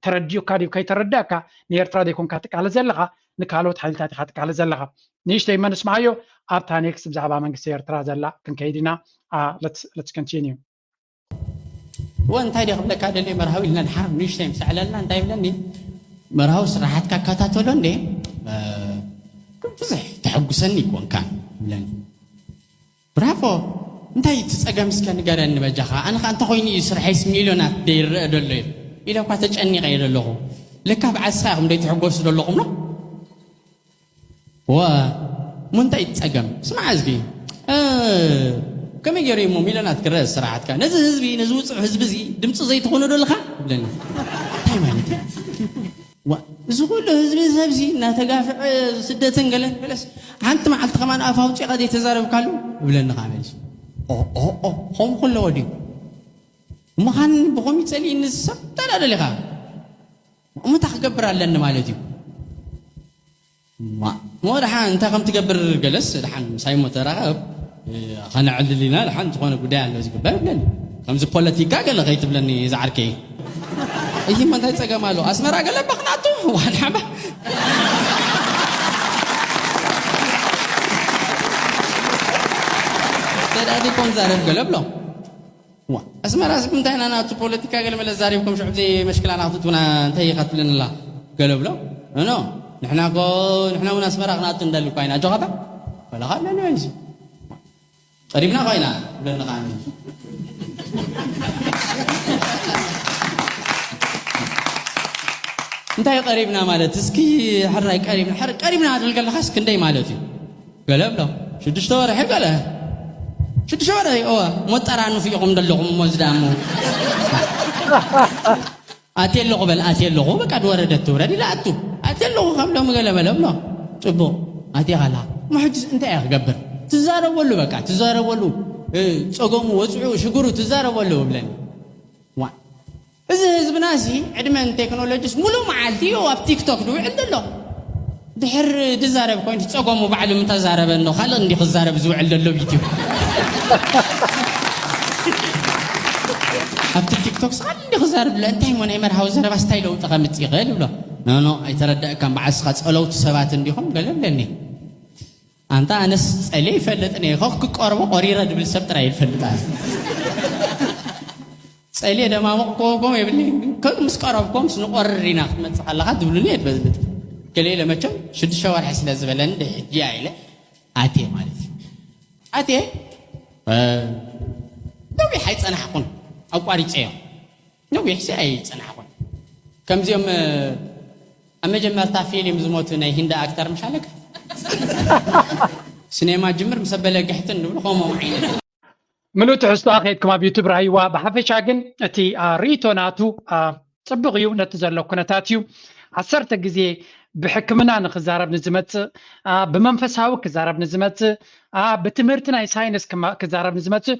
ተረዲኡካ ድዩ ከይተረዳእካ ንኤርትራ ዘይኮንካ ትቃለስ ዘለኻ ንካልኦት ሓይልታት ኢኻ ትቃለስ ዘለኻ። ንእሽተይ መን ስምዓዮ ኣብታ ኔክስት ብዛዕባ መንግስቲ ኤርትራ ዘላ ክንከይድ ኢና። Let's continue። እወ እንታይ ደ ክብለካ ደልየ መርሃዊ ኢልና ድሓር ንእሽተይ ምስ ኣዕለልና እንታይ ይብለኒ መርሃዊ ስራሓትካ እከታተሎ እንዴ ብዙሕ ተሐጉሰኒ ይኮንካ ይብለኒ። ብራቮ እንታይ እቲ ፀገም እስከ ንገረኒ በጃኻ ኣነ ከዓ እንተኮይኑ እዩ ስርሐይስ ሚልዮናት ደይረአ ደሎ እዩ ኢለ እኳ ተጨኒቀ እየ ደለኹ ለካ በዓል ስኻ ኢኹም ደይትሕጎሱ ደለኹም ሎ ዋ ሙንታይ እቲ ፀገም ስማዕ እዝጊ ከመይ ገይሩ እሞ ሚልዮናት ክረአ ስራሓትካ ነዚ ህዝቢ ነዚ ውፁዕ ህዝቢ እዚ ድምፂ ዘይትኾኖ ደለኻ ይብለኒ እንታይ ማለት እዩ እዚ ኩሉ ህዝቢ ሰብዚ እናተጋፍዐ ስደትን ገለን ገለስ ሓንቲ መዓልቲ ከማን ኣፍ ኣውፂኻ ዘይተዛረብካሉ እብለኒ ከዓ መሊሱ ከምኡ ከለዎ ድዩ ምዃን ብኸምኡ ፀሊእኒ ዝሰብ እንታይ ደሊኻ እምታ ክገብር ኣለኒ ማለት እዩ ሞ ደሓን እንታይ ከም ትገብር ገለስ ደሓን ምሳይ ሞ ተራኸብ ከነዕልል ኢና ደሓን ዝኾነ ጉዳይ ኣሎ ዝግበር ይብለኒ ከምዚ ፖለቲካ ገለ ከይትብለኒ ዝዓርከይ እሂ ሞ እንታይ ፀገም ኣሎ ኣስመራ ገለ በኽናቱ ዋን ሓባ ተዳዲኮም ዛረብ ገለ ብሎ ኣስመራ ስብ እንታይ ኢና ናቱ ፖለቲካ ገለ መለ ዛሪብኩም ሽዑ ዘይ መሽክላና ክትትውና እንታይ ኢኻ ትብለንላ ገለ ብሎ ኖ ንሕና ኮ ንሕና እውን ኣስመራ ክናቱ እንዳልኳ ኢና ጆኻታ ፈለኻ ኣለና እዩ ቀሪብና ኮይና ብለኒ ከዓ እንታይ ቀሪብና ማለት እስኪ ሕራይ ቀሪብና ቀሪብና ትብል ከለኻስ ክንደይ ማለት እዩ ገለ ብሎ ሽዱሽተ ወርሒ ገለ ሽዱሽተ ወርሒ እወ ሞጠራ ንፍኢኹም ዘለኹም እሞ ዝዳሞ ኣትየ ኣለኹ በል ኣትየ ኣለኹ በቃ ድወረደት ትውረድ ኢለ ኣቱ ኣትየ ኣለኹ ከም ሎሚ ገለ በለ ብሎ ፅቡቕ ኣትየ ካላ እሞ ሕጂ እንታይ እየ ክገብር ትዛረበሉ በቃ ትዛረበሉ ፀገሙ ወፅዑ ሽግሩ ትዛረበሉ እብለኒ እዚ ህዝብና ሲ ዕድመን ቴክኖሎጂስ ሙሉእ መዓልቲ እዩ ኣብ ቲክቶክ ዝውዕል ዘሎ ድሕር ዝዛረብ ኮይኑ ፀገሙ ባዕሉ ምተዛረበ እንዶ ካልእ እንዲ ክዛረብ ዝውዕል ዘሎ ቪድዮ ኣብቲ ቲክቶክ ስኻ እንዲ ክዛረብ ለ እንታይ ሞ ናይ መርሃዊ ዘረባ ስታይ ለውጢ ከምፅ ይኽእል ይብሎ ኖኖ ኣይተረዳእካን በዓል ስኻ ፀለውቲ ሰባት እንዲኹም ገለ ኣለኒ ኣንታ ኣነስ ፀልየ ይፈልጥን እየ ክቀርቦ ቆሪረ ድብል ሰብ ጥራይ ይፈልጥ ኣነ ፀልየ ደማሙቕ ክወጎም የብልኒ ከ ምስ ቀረብኮምስ ንቆርር ኢና ክትመፅእ ከለኻ ትብሉኒ እየ ትበዝልጥ ገለ ኢለ መቸም ሽዱሽተ ወርሒ ስለ ዝበለኒ ድሕጂ ኢለ ኣትየ ማለት እዩ ኣትየ ነዊሕ ኣይፀናሕኩን ኣቋሪፀዮ ነዊሕ ሲ ኣይፀናሕኩን ከምዚኦም ኣብ መጀመርታ ፊልም ዝሞቱ ናይ ሂንዳ ኣክተር ምሻለካ ሲኔማ ጅምር ምስ ኣበለ ግሕትን ንብሉ ከምኦም ዓይነት ምሉእ ትሕዝቶ ኣኼድኩም ኣብ ዩቱብ ረኣይዋ። ብሓፈሻ ግን እቲ ርእይቶ ናቱ ጽቡቕ እዩ፣ ነቲ ዘሎ ኩነታት እዩ። ዓሰርተ ግዜ ብሕክምና ንክዛረብ ንዝመጽእ፣ ብመንፈሳዊ ክዛረብ ንዝመጽእ፣ ብትምህርቲ ናይ ሳይንስ ክዛረብ ንዝመጽእ፣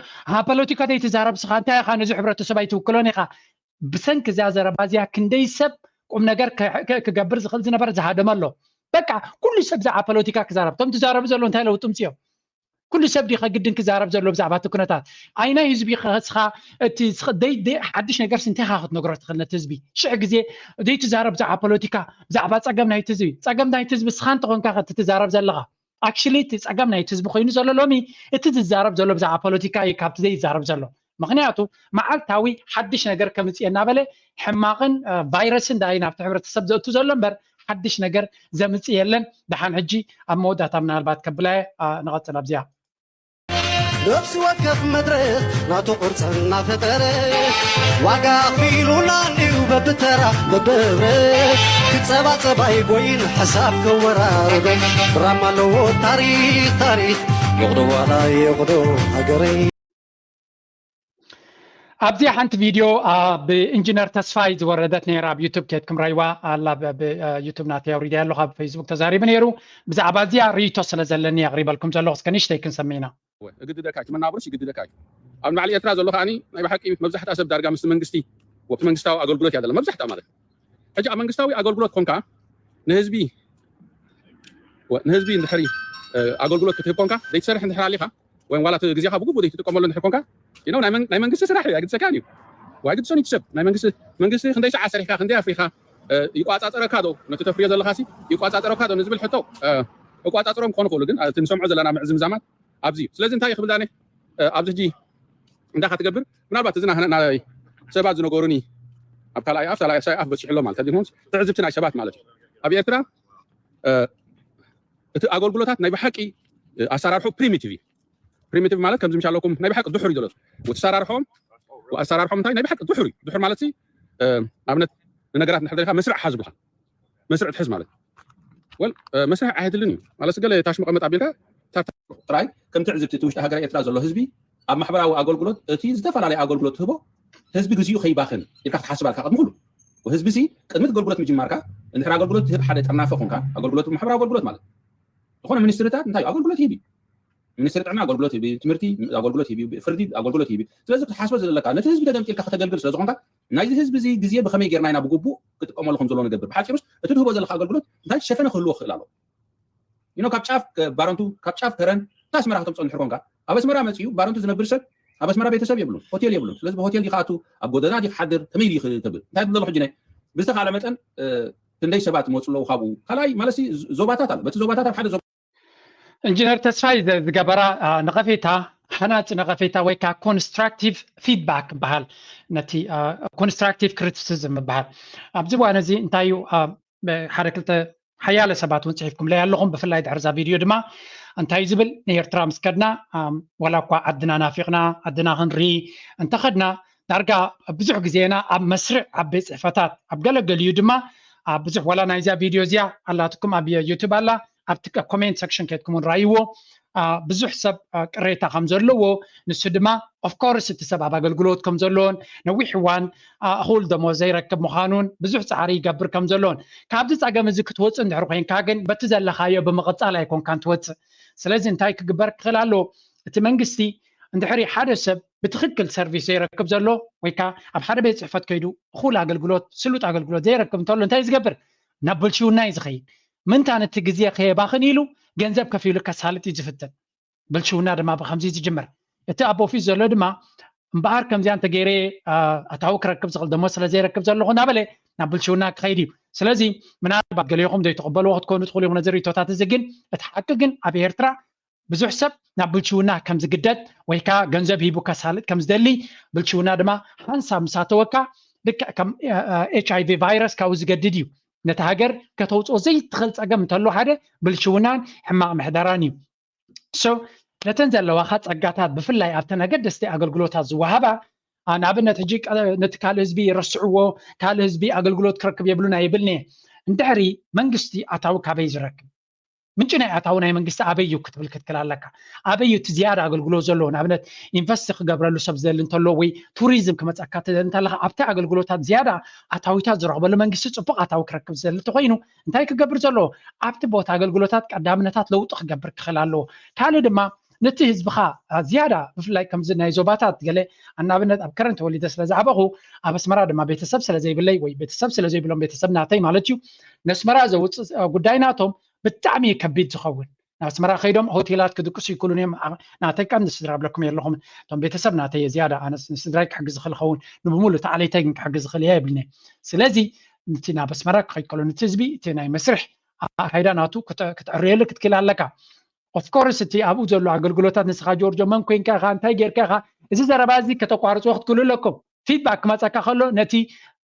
ፖለቲካ ዘይትዛረብ ስኻ እንታይ ኢኻ ነዚ ሕብረተሰብ ኣይትውክሎን ኢኻ። ብሰንኪ እዚኣ ዘረባ እዚኣ ክንደይ ሰብ ቁም ነገር ክገብር ዝኽእል ዝነበረ ዝሃደመ ኣሎ። በቃ ኩሉ ሰብ ብዛዕባ ፖለቲካ ክዛረብ፣ እቶም ትዛረቡ ዘለዉ እንታይ ለውጢ ምፅኦም? ኩሉ ሰብ ድዩ ከግድን ክዛረብ ዘሎ ብዛዕባ እቲ ኩነታት? ኣይናይ ህዝቢ ኢኻ እስኻ እቲ ሓድሽ ነገርስ እንታይ ኢኻ ክትነግሮ ትኽእል ነቲ ህዝቢ? ሽሕ ግዜ ዘይትዛረብ ብዛዕባ ፖለቲካ፣ ብዛዕባ ፀገም ናይቲ ህዝቢ። ፀገም ናይቲ ህዝቢ እስኻ እንተኾንካ እቲ ትዛረብ ዘለኻ ኣክሽሊ እቲ ፀገም ናይቲ ህዝቢ ኮይኑ ዘሎ ሎሚ እቲ ዝዛረብ ዘሎ ብዛዕባ ፖለቲካ እዩ ካብቲ ዘይዛረብ ዘሎ። ምክንያቱ መዓልታዊ ሓድሽ ነገር ከምፅእ እናበለ ሕማቕን ቫይረስን ዳይ ናብቲ ሕብረተሰብ ዘእቱ ዘሎ እምበር ሓድሽ ነገር ዘምፅእ የለን። ደሓን ሕጂ ኣብ መወዳእታ ምናልባት ከብላየ ንቐፅል ኣብዚኣ። ነፍሲ ወከፍ መድረኽ ናቱ ቅርፂ እናፈጠረ ዋጋ ኣኽፊሉና እንድዩ በብተራ በብህብረት ክፀባፀብ ኣይጎይን ሓሳብ ከወራርዶ ድራማ ኣለዎ ታሪኽ ታሪኽ ይቕዶ ዋላ ይቕዶ ሃገረይ። ኣብዚኣ ሓንቲ ቪድዮ ብኢንጂነር ተስፋይ ዝወረደት ነይራ ኣብ ዩቱብ ኬድኩም ራይዋ ኣላ ብዩቱብ ናተይ ኣውሪደ ኣለኹ ኣብ ፌስቡክ ተዛሪቡ ነይሩ። ብዛዕባ እዚኣ ርእይቶ ስለ ዘለኒ ኣቕሪበልኩም ዘለኹ እስከ ንእሽተይ ክንሰምዕ ኢና። እግድደካ እዩ መናብሮስ ይግድደካ እዩ። ኣብ ንባዕሊ ኤርትራ ዘሎ ከዓኒ ናይ ብሓቂ መብዛሕትኣ ሰብ ዳርጋ ምስቲ መንግስቲ ወቅቲ መንግስታዊ ኣገልግሎት እያ ዘላ መብዛሕትኣ ማለት ሕጂ ኣብ መንግስታዊ ኣገልግሎት ኮንካ ንህዝቢ ንህዝቢ እንድሕሪ ኣገልግሎት ክትህብ ኮንካ ዘይትሰርሕ እንድሕር ኣሊኻ ወይም ዋላ ግዜኻ ብግቡእ ዘይትጥቀመሉ እንድሕር ኮንካ you know ናይ መንግስቲ ስራሕ እዩ ኣይግድሰካን እዩ ኣይግድሶን እዩ ሰብ ናይ መንግስቲ መንግስቲ ክንደይ ሰዓት ሰሪሕካ ክንደይ ኣፍሪኻ ይቋጻጸረካ ዶ ነቲ ተፍርዮ ዘለኻሲ ይቋጻጸረካ ዶ ንዝብል ሕቶ እቋጻጽሮም ክኾኑ ክእሉ ግን እቲ ንሰምዖ ዘለና ምዕዝምዛማት ኣብዚ እዩ ስለዚ እንታይ ክብል ዳነ ኣብዚ ሕጂ እንታይ ክትገብር ምናልባት እዚ ናይ ሰባት ዝነገሩኒ ኣብ ካልኣይ ኣፍ ካልኣይ ኣፍ በፂሑ ኣሎ ማለት ትዕዝብቲ ናይ ሰባት ማለት እዩ ኣብ ኤርትራ እቲ ኣገልግሎታት ናይ ብሓቂ ኣሰራርሑ primitive እዩ primitive ማለት ከምዚ ምሻለኩም ናይ ብሓቂ ድሑር እዩ ዘሎ እቲ ኣሰራርሖም ኣሰራርሖም እንታይ ናይ ብሓቂ ድሑር እዩ ድሑር ማለት ኣብነት ንነገራት ንሕደሪካ መስርዕ ሓዝብልካ መስርዕ ትሕዝ ማለት ወል መስርሕ ኣየድልን እዩ ማለት ገለ ታሽ መቐመጥ ኣቢልካ ጥራይ ከም ትዕዝብቲ እቲ ውሽጢ ሃገረ ኤርትራ ዘሎ ህዝቢ ኣብ ማሕበራዊ ኣገልግሎት እቲ ዝተፈላለየ ኣገልግሎት ትህቦ ህዝቢ ግዚኡ ከይባኽን ኢልካ ክትሓስብ ኣለካ ቅድሚ ኩሉ ህዝቢ ሲ ቅድሚ ኣገልግሎት ምጅማርካ እንድሕር ኣገልግሎት ትህብ ሓደ ጠርናፈ ኮንካ ኣገልግሎት ማሕበራዊ ኣገልግሎት ማለት ዝኾነ ሚኒስትርታት እንታይ ኣገልግሎት ሂብ ሚኒስትሪ ጥዕና ኣገልግሎት ሂብ ትምህርቲ ኣገልግሎት ሂብ ፍርዲ ኣገልግሎት ሂብ ስለዚ ክትሓስቦ ዘለካ ነቲ ህዝቢ ተገምጢልካ ከተገልግል ስለ ዝኾንካ ናይዚ ህዝቢ እዚ ግዜ ብኸመይ ጌርና ኢና ብግቡእ ክጥቀመሉ ከም ዘለዎ ንገብር ብሓፂሩስ እቲ ትህቦ ዘለካ ኣገልግሎት እንታይ ሸፈነ ክህልዎ ክኽእል ኣለዎ you know ካብ ጫፍ ባረንቱ ካብ ጫፍ ከረን እታ ኣስመራ ከተምፅኦ እንድሕር ኮንካ ኣብ ኣስመራ መፂኡ ባረንቱ ዝነብር ሰብ ኣብ ኣስመራ ቤተሰብ የብሉን ሆቴል የብሉን ስለዚ ብሆቴል ዲካ ኣቱ ኣብ ጎደና ዲ ክሓድር ከመይ ዲ ክተብል እንታይ ዘለኹ ሕጂ ናይ ብዝተካለ መጠን ክንደይ ሰባት ይመፁ ኣለዉ ካብኡ ካልኣይ ማለት ዞባታት ኣሎ በቲ ዞባታት ኣብ ሓደ ኢንጂነር ተስፋይ ዝገበራ ነቐፌታ ሓናፂ ነቐፌታ ወይ ከዓ ኮንስትራክቲቭ ፊድባክ ይበሃል ነቲ ኮንስትራክቲቭ ክሪቲሲዝም ይበሃል ኣብዚ እዋን እዚ እንታይ እዩ ሓደ ክልተ ሓያለ ሰባት እውን ፅሒፍኩምለይ ኣለኹም ብፍላይ ድሕርዛ ቪድዮ ድማ እንታይ ዝብል ንኤርትራ ምስ ከድና ዋላ እኳ ዓድና ናፊቕና ዓድና ክንርኢ እንተኸድና ዳርጋ ብዙሕ ግዜና ኣብ መስርዕ ኣብ ቤት ፅሕፈታት ኣብ ገለገሊኡ ድማ ኣብ ብዙሕ ዋላ ናይዚኣ ቪድዮ እዚኣ ኣላትኩም ኣብ ዩቱብ ኣላ ኣብቲ ኮሜንት ሰክሽን ከድኩም ንራይዎ ብዙሕ ሰብ ቅሬታ ከም ዘለዎ ንሱ ድማ ኦፍኮርስ እቲ ሰብ ኣብ ኣገልግሎት ከም ዘለዎን ነዊሕ እዋን እኹል ደሞዝ ዘይረክብ ምዃኑን ብዙሕ ፃዕሪ ይገብር ከም ዘለዎን ካብዚ ፀገም እዚ ክትወፅእ እንድሕር ኮይንካ ግን በቲ ዘለካዮ ብምቕፃል ኣይኮንካን ትወፅእ ስለዚ እንታይ ክግበር ክኽእል ኣለዎ እቲ መንግስቲ እንድሕሪ ሓደ ሰብ ብትኽክል ሰርቪስ ዘይረክብ ዘሎ ወይ ከዓ ኣብ ሓደ ቤት ፅሕፈት ከይዱ እኹል ኣገልግሎት ስሉጥ ኣገልግሎት ዘይረክብ እንተሎ እንታይ ዝገብር ናብ ብልሽውና እዩ ዝኸይድ ምንታን እቲ ግዜ ከየባኽን ኢሉ ገንዘብ ከፊሉ ከሳልጥ እዩ ዝፍትን ብልሽውና ድማ ብከምዚ ዝጅምር እቲ ኣብ ኦፊስ ዘሎ ድማ እምበኣር ከምዚኣ እንተገይረ ኣታዊ ክረክብ ዝኽእል ደሞ ስለ ዘይረክብ ዘለኹ እናበለ ናብ ብልሽውና ክኸይድ እዩ ስለዚ ምናልባት ገሊኹም ዘይተቐበልዎ ክትኮኑ ትኽእሉ ኢኹም ነዚ ርኢቶታት እዚ ግን እቲ ሓቂ ግን ኣብ ኤርትራ ብዙሕ ሰብ ናብ ብልሽውና ከም ዝግደድ ወይ ከዓ ገንዘብ ሂቡ ከሳልጥ ከም ዝደሊ ብልሽውና ድማ ሓንሳብ ምሳተወካ ልክዕ ከም ኤች ኣይቪ ቫይረስ ካብኡ ዝገድድ እዩ ነቲ ሃገር ከተውፅኦ ዘይትኽእል ፀገም እንተሎ ሓደ ብልሽውናን ሕማቕ ምሕደራን እዩ so ነተን ዘለዋኻ ፀጋታት ብፍላይ ኣብተን ኣገደስቲ ኣገልግሎታት ዝወሃባ ንኣብነት ሕጂ ነቲ ካልእ ህዝቢ ረስዕዎ ካልእ ህዝቢ ኣገልግሎት ክረክብ የብሉን ኣይብልንየ እንድሕሪ መንግስቲ ኣታዊ ካበይ ዝረክብ ምንጪ ናይ ኣታዊ ናይ መንግስቲ ኣበይ እዩ ክትብል ክትክል ኣለካ ኣበይ እዩ እቲ ዝያዳ ኣገልግሎት ዘለዎ ንኣብነት ኢንቨስት ክገብረሉ ሰብ ዝደሊ እንተሎ ወይ ቱሪዝም ክመፀካ ትደሊ እንተለካ ኣብቲ ኣገልግሎታት ዝያዳ ኣታዊታት ዝረክበሉ መንግስቲ ፅቡቅ ኣታዊ ክረክብ ዝደሊ እንተኮይኑ እንታይ ክገብር ዘለዎ ኣብቲ ቦታ ኣገልግሎታት ቀዳምነታት ለውጢ ክገብር ክኽእል ኣለዎ ካልእ ድማ ነቲ ህዝብኻ ዝያዳ ብፍላይ ከምዚ ናይ ዞባታት ገለ ኣናብነት ኣብ ከረን ተወሊደ ስለ ዝዓበኹ ኣብ ኣስመራ ድማ ቤተሰብ ስለ ዘይብለይ ወይ ቤተሰብ ስለ ዘይብሎም ቤተሰብ ናተይ ማለት እዩ ነስመራ ዘውፅእ ጉዳይ ናቶም ብጣዕሚ እዩ ከቢድ ዝኸውን ናብ ኣስመራ ከይዶም ሆቴላት ክድቅሱ ይክእሉን እዮም ናተይ ቀንዲ ስድራ ብለኩም የለኹም እቶም ቤተሰብ ናተይ ዝያዳ ኣነስ ንስድራይ ክሕግዝ ዝኽእል ኸውን ንብሙሉ ተዓለይታይ ግን ክሕግዝ ዝኽእል እያ ይብልኒ ስለዚ እቲ ናብ ኣስመራ ክኸይድ ከሎ ነቲ ህዝቢ እቲ ናይ መስርሕ ኣካይዳ ናቱ ክትዕርየሉ ክትክእል ኣለካ Of course እቲ ኣብኡ ዘሎ ኣገልግሎታት ንስኻ ጆርጆ መን ኮይንካ ኢኻ እንታይ ጌርካ ኢኻ እዚ ዘረባ እዚ ከተቋርፅዎ ክትክእሉ ኣለኩም። ፊድባክ ክመፀካ ከሎ ነቲ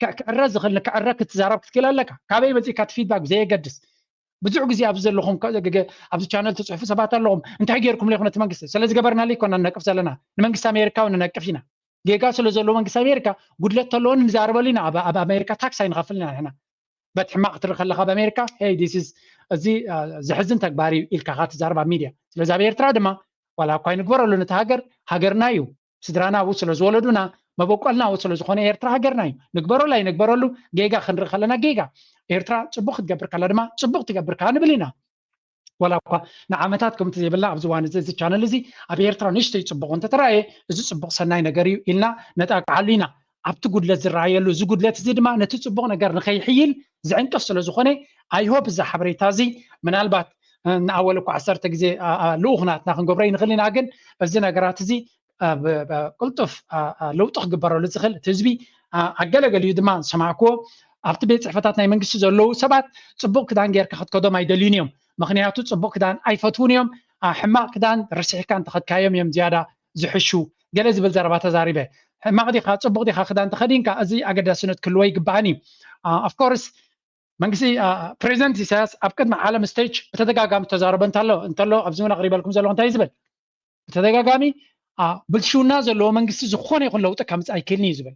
ክዕረ ዝኽእል ክዕረ ክትዛረብ ክትክእል ኣለካ። ካበይ መፂእካ እቲ ፊድባክ ብዘየገድስ ብዙሕ ግዜ ኣብዚ ዘለኹም ኣብዚ ቻነል ትፅሕፉ ሰባት ኣለኹም እንታይ ጌርኩም ሌኹም ነቲ መንግስቲ ስለዚ ገበርናለ ይኮና ንነቅፍ ዘለና ንመንግስቲ ኣሜሪካ እውን ንነቅፍ ኢና። ጌጋ ስለ ዘለዎ መንግስቲ ኣሜሪካ ጉድለት ተለዎን ንዛረበሉ ኢና። ኣብ ኣሜሪካ ታክስ ኣይንኸፍልና ንሕና። በት ሕማቕ ክትርኢ ከለካ ኣብ ኣሜሪካ ሄይ ዲስ ኢዝ እዚ ዘሕዝን ተግባር እዩ ኢልካ ካ ትዛረብ ኣብ ሚድያ። ስለዚ ኣብ ኤርትራ ድማ ዋላ እኳ ይንግበረሉ ነቲ ሃገር ሃገርና እዩ። ስድራና ኣብኡ ስለ ዝወለዱና መበቆልና ኣብኡ ስለ ዝኾነ ኤርትራ ሃገርና እዩ። ንግበረሉ ኣይንግበረሉ ጌጋ ክንርኢ ከለና ጌጋ። ኤርትራ ፅቡቅ ክትገብር ከላ ድማ ፅቡቅ ትገብር ከኣ ንብል ኢና። ዋላ እኳ ንዓመታት ከምቲ ዘይብልና ኣብዚ እዋን እዚ እዚ ቻነል እዚ ኣብ ኤርትራ ንእሽተይ ፅቡቕ እንተተረኣየ እዚ ፅቡቕ ሰናይ ነገር እዩ ኢልና ነጣቅዓሉ ኢና። ኣብቲ ጉድለት ዝረኣየሉ እዚ ጉድለት እዚ ድማ ነቲ ፅቡቕ ነገር ንኸይሕይል ዝዕንቅፍ ስለ ዝኾነ ኣይሆፕ እዚ ሓበሬታ እዚ ምናልባት ንኣወል እኳ ዓሰርተ ግዜ ልኡኽ ናትና ክንገብሮ ይንኽእል ኢና ግን እዚ ነገራት እዚ ቅልጡፍ ለውጢ ክግበረሉ ዝኽእል እቲ ህዝቢ ኣገለገሊኡ ድማ ዝሰማዕክዎ ኣብቲ ቤት ፅሕፈታት ናይ መንግስቲ ዘለዉ ሰባት ፅቡቅ ክዳን ጌርካ ክትከዶም ኣይደልዩን እዮም። ምክንያቱ ፅቡቅ ክዳን ኣይፈትዉን እዮም። ሕማቅ ክዳን ረሲሕካ እንተኸድካዮም እዮም ዝያዳ ዝሕሹ ገለ ዝብል ዘረባ ተዛሪበ። ሕማቅ ዲካ ፅቡቅ ዲካ ክዳን ተኸዲንካ እዚ ኣገዳስነት ክህልዎ ይግባኣን እዩ። ኣፍኮርስ መንግስቲ ፕሬዚደንት ኢሳያስ ኣብ ቅድሚ ዓለም ስቴጅ ብተደጋጋሚ ተዛረበ እንተሎ እንተሎ ኣብዚ እውን ኣቅሪበልኩም ዘለኹ እንታይ ዝብል ብተደጋጋሚ ብልሽውና ዘለዎ መንግስቲ ዝኾነ ይኹን ለውጢ ከምፅእ ኣይክእልን እዩ ዝብል።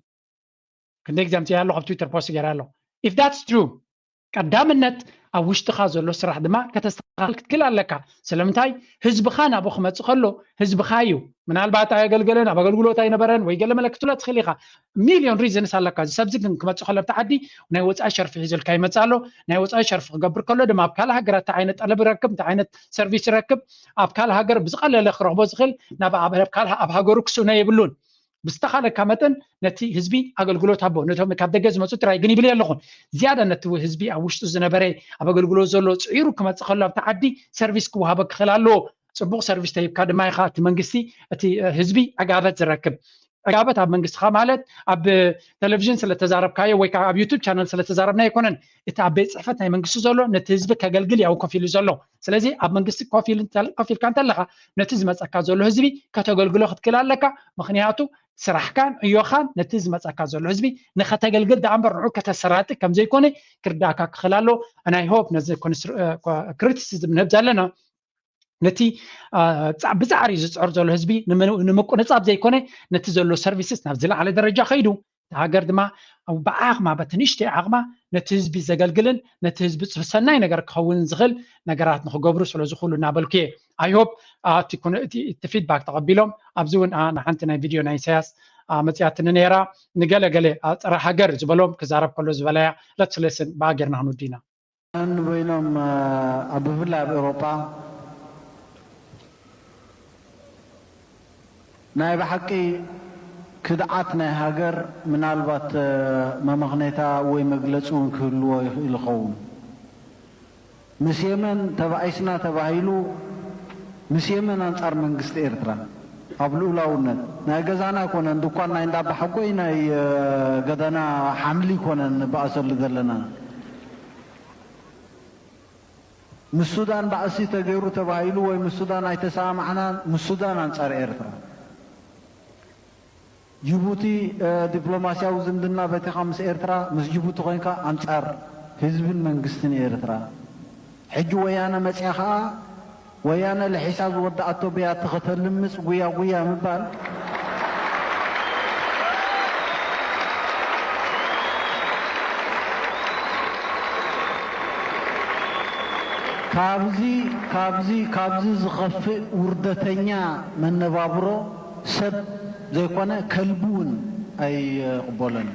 ክንደይ ግዜ ኣምፅእ ኣሎ ኣብ ትዊተር ፖስት ገይረ ኣሎ። If that's true ቀዳምነት ኣብ ውሽጥኻ ዘሎ ስራሕ ድማ ከተስተኻል ክትክል ኣለካ። ስለምንታይ ህዝብኻ ናብኡ ክመፅእ ከሎ ህዝብኻ እዩ። ምናልባት ኣየገልገለን ኣብ ኣገልግሎት ኣይነበረን ወይ ገለ መለክትሎ ትኽእል ኢኻ። ሚልዮን ሪዝንስ ኣለካ። እዚ ሰብዚ ግን ክመፅእ ከሎ ኣብቲ ዓዲ ናይ ወፃኢ ሸርፊ ሒዙልካ ይመፅእ ኣሎ። ናይ ወፃኢ ሸርፊ ክገብር ከሎ ድማ ኣብ ካልእ ሃገራት እንታይ ዓይነት ጠለብ ይረክብ እንታይ ዓይነት ሰርቪስ ይረክብ ኣብ ካልእ ሃገር ብዝቐለለ ክረኽቦ ዝኽእል ናብ ካልእ ኣብ ሃገሩ ክስእኖ የብሉን። ብዝተኻለካ መጠን ነቲ ህዝቢ ኣገልግሎት ሃቦ ነቶም ካብ ደገ ዝመፁ ጥራይ ግን ይብል ኣለኹን ዝያዳ ነቲ ህዝቢ ኣብ ውሽጡ ዝነበረ ኣብ ኣገልግሎት ዘሎ ፅዒሩ ክመፅእ ከሎ ኣብቲ ዓዲ ሰርቪስ ክወሃቦ ክኽእል ኣለዎ። ፅቡቕ ሰርቪስ ተሂብካ ድማ ኢኻ እቲ መንግስቲ እቲ ህዝቢ ዕጋበት ዝረክብ። ዕጋበት ኣብ መንግስቲ ከ ማለት ኣብ ቴሌቪዥን ስለተዛረብካዮ ወይ ከዓ ኣብ ዩቱብ ቻነል ስለተዛረብና ኣይኮነን። እቲ ኣብ ቤት ፅሕፈት ናይ መንግስቲ ዘሎ ነቲ ህዝቢ ከገልግል ያው ኮፍ ኢሉ ዘሎ። ስለዚ ኣብ መንግስቲ ኮፍ ኢልካ እንተለካ ነቲ ዝመፀካ ዘሎ ህዝቢ ከተገልግሎ ክትክእል ኣለካ። ምክንያቱ ስራሕካን ዕዮኻን ነቲ ዝመፀካ ዘሎ ህዝቢ ንከተገልግል ደኣ እምበር ንዑ ከተሰራጢ ከምዘይኮነ ክርዳእካ ክኽእል ኣሎ። ናይ ሆፕ ነዚ ክሪቲሲዝም ንህብ ዘለና ነቲ ብፃዕሪ ዝፅዕር ዘሎ ህዝቢ ንምቁንፃብ ዘይኮነ ነቲ ዘሎ ሰርቪስስ ናብ ዝለዓለ ደረጃ ከይዱ እቲ ሃገር ድማ ብዓቕማ በቲ ንእሽተይ ዓቕማ ነቲ ህዝቢ ዘገልግልን ነቲ ህዝቢ ሰናይ ነገር ክኸውን ዝኽእል ነገራት ንክገብሩ ስለዚ ኩሉ እናበልኩ እየ። ኣይሆፕ እቲ ፊድባክ ተቐቢሎም ኣብዚ እውን ንሓንቲ ናይ ቪድዮ ናይ ኢሳያስ መፅያትኒ ነይራ ንገለገለ ፀረ ሃገር ዝበሎም ክዛረብ ከሎ ዝበለያ ለትስለስን ብኣጌርና ክንውዲ ኢና። ንበይኖም ኣብ ብፍላይ ኣብ ኤውሮጳ ናይ ብሓቂ ክድዓት ናይ ሃገር ምናልባት መመኽነይታ ወይ መግለፂ እውን ክህልዎ ይኽእል ይኸውን። ምስ የመን ተባኢስና ተባሂሉ ምስ የመን ኣንፃር መንግስቲ ኤርትራ ኣብ ልኡላውነት ናይ ገዛና ኣይኮነን ድኳን ናይ እንዳባሓጎይ ናይ ገደና ሓምሊ ኣይኮነን ንበኣሰሉ ዘለና። ምስ ሱዳን ባእሲ ተገይሩ ተባሂሉ ወይ ምስ ሱዳን ኣይተሰማማዕናን ምስ ሱዳን ኣንጻር ኤርትራ። ጅቡቲ ዲፕሎማስያዊ ዝምድና በቲኻ ምስ ኤርትራ ምስ ጅቡቲ ኮይንካ ኣንጻር ህዝብን መንግስትን ኤርትራ። ሕጂ ወያነ መጽያ ከኣ ወያነ ልሒሳ ዝወደኣቶ ብያቲ ከተልምጽ ጉያ ጉያ ምባል ካብዚ ካብዚ ካብዚ ዝኸፍእ ውርደተኛ መነባብሮ ሰብ ዘይኮነ ከልቢ እውን ኣይቕበሎን።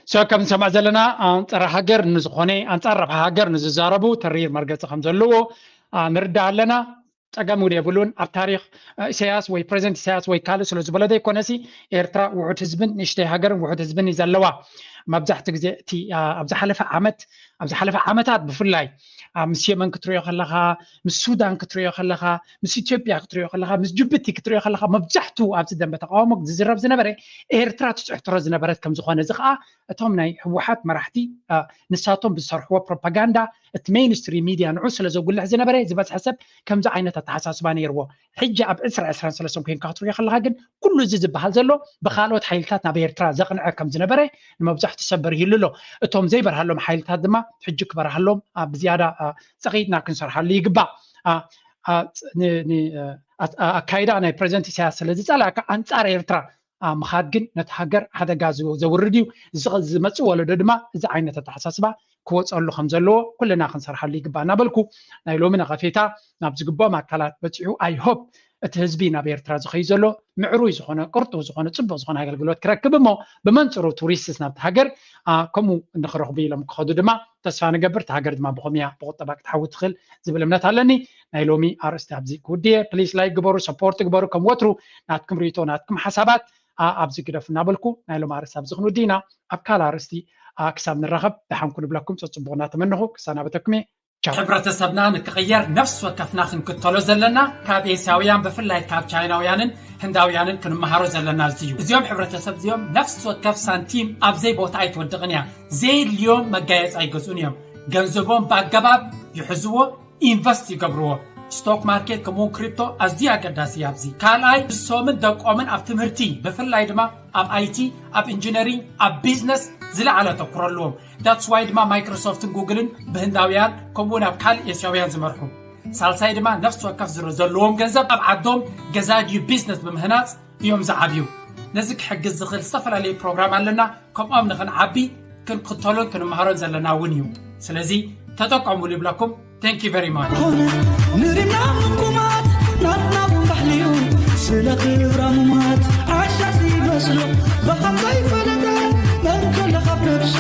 So ከም ንሰምዕ ዘለና ኣንፃር ሃገር ንዝኾነ ኣንፃር ረብሓ ሃገር ንዝዛረቡ ተሪር መርገፂ ከም ዘለዎ ንርዳእ ኣለና። ፀገም እውን የብሉን ኣብ ታሪክ ኢሳያስ ወይ ፕሬዚደንት ኢሳያስ ወይ ካልእ ስለ ዝበሎ ዘይኮነሲ ኤርትራ ውሑድ ህዝብን ንእሽተይ ሃገርን ውሑድ ህዝብን እዩ ዘለዋ። መብዛሕትኡ ግዜ እቲ ኣብ ዝሓለፈ ዓመት ኣብ ዝሓለፈ ዓመታት ብፍላይ ምስ የመን ክትሪኦ ከለካ፣ ምስ ሱዳን ክትሪኦ ከለካ፣ ምስ ኢትዮጵያ ክትሪኦ ከለካ፣ ምስ ጅቡቲ ክትሪኦ ከለካ፣ መብዛሕትኡ ኣብዚ ደንበ ተቃውሞ ዝዝረብ ዝነበረ ኤርትራ ትፅሕትሮ ዝነበረት ከምዝኾነ፣ እዚ ከዓ እቶም ናይ ህወሓት መራሕቲ ንሳቶም ብዝሰርሕዎ ፕሮፓጋንዳ እቲ ሜይንስትሪም ሚድያ ንዑ ስለ ዘጉልሕ ዝነበረ ዝበዝሐ ሰብ ከምዚ ዓይነት ኣተሓሳስባ ነይርዎ። ሕጂ ኣብ ዕስራ ዕስራን ሰለስተን ኮይንካ ክትሪኦ ከለካ ግን ኩሉ እዚ ዝበሃል ዘሎ ብካልኦት ሓይልታት ናብ ኤርትራ ዘቕንዐ ከም ዝነበረ ንመብዛሕትኡ ሰብ በሪህሉ ኣሎ። እቶም ዘይበርሃሎም ሓይልታት ድማ ሕጂ ክበርሃሎም ብዝያዳ ፀቒጥና ክንሰርሓሉ ይግባእ። ኣካይዳ ናይ ፕሬዚደንት ኢሳያስ ስለ ዝፀላእካ ኣንፃር ኤርትራ ምኻድ ግን ነቲ ሃገር ሓደጋ ዘውርድ እዩ። ዝመፅእ ወለዶ ድማ እዚ ዓይነት ኣተሓሳስባ ክወፀሉ ከም ዘለዎ ኩልና ክንሰርሓሉ ይግባእ እናበልኩ ናይ ሎሚ ነቐፌታ ናብ ዝግብኦም ኣካላት በፂሑ ኣይሆፕ እቲ ህዝቢ ናብ ኤርትራ ዝኸይ ዘሎ ምዕሩይ ዝኾነ ቅርጡ ዝኾነ ፅቡቅ ዝኾነ ኣገልግሎት ክረክብ እሞ ብመንፅሩ ቱሪስትስ ናብቲ ሃገር ከምኡ ንክረኽቡ ኢሎም ክኸዱ ድማ ተስፋ ንገብር። እቲ ሃገር ድማ ብኸምያ ብቁጠባ ክትሓዊ ትኽእል ዝብል እምነት ኣለኒ። ናይ ሎሚ ኣርእስቲ ኣብዚ ክውድየ። ፕሊስ ላይክ ግበሩ፣ ሰፖርት ግበሩ። ከም ወትሩ ናትኩም ርእይቶ ናትኩም ሓሳባት ኣብዚ ግደፉ እናበልኩ ናይ ሎም ኣርእስቲ ኣብዚ ክንውዲ ኢና። ኣብ ካልእ ኣርእስቲ ክሳብ ንራኸብ ደሓንኩ ንብለኩም። ፀፅቡቕ እናተመነኹ ክሰናበተኩም እየ። ሕብረተሰብና ንክቕየር ነፍሲ ወከፍና ክንክተሎ ዘለና ካብ ኤስያውያን ብፍላይ ካብ ቻይናውያንን ህንዳውያንን ክንመሃሮ ዘለና እዚ እዩ። እዚኦም ሕብረተሰብ እዚኦም ነፍሲ ወከፍ ሳንቲም ኣብዘይ ቦታ ኣይትወድቕን እያ። ዘየድልዮም መጋየፂ ኣይገዝኡን እዮም። ገንዘቦም ብኣገባብ ይሕዝዎ፣ ኢንቨስት ይገብርዎ። ስቶክ ማርኬት ከምኡውን ክሪፕቶ ኣዝዩ ኣገዳሲ እዩ ኣብዚ። ካልኣይ ንሶምን ደቆምን ኣብ ትምህርቲ ብፍላይ ድማ ኣብ ኣይቲ ኣብ ኢንጂነሪንግ ኣብ ቢዝነስ ዝለዓለ ኣተኩሮ ኣለዎም። ዳትስ ዋይ ድማ ማይክሮሶፍትን ጉግልን ብህንዳውያን ከምኡውን ኣብ ካልእ ኤስያውያን ዝመርሑ። ሳልሳይ ድማ ነፍሲ ወከፍ ዝሮ ዘለዎም ገንዘብ ኣብ ዓዶም ገዛ ድዩ ቢዝነስ ብምህናፅ እዮም ዝዓብዩ። ነዚ ክሕግዝ ዝኽእል ዝተፈላለዩ ፕሮግራም ኣለና። ከምኦም ንኽንዓቢ ክንክተሎን ክንመሃሮን ዘለና እውን እዩ። ስለዚ ተጠቀሙሉ ይብለኩም። Thank you very much። ንሪምና ምቁማት ናትና እውን ባህሊ እዩ። ስለ ክብራ ምማት ዓሻ ይመስሎ ብሃም ዘይፈለጠ መን ከለኻ ብነብሱ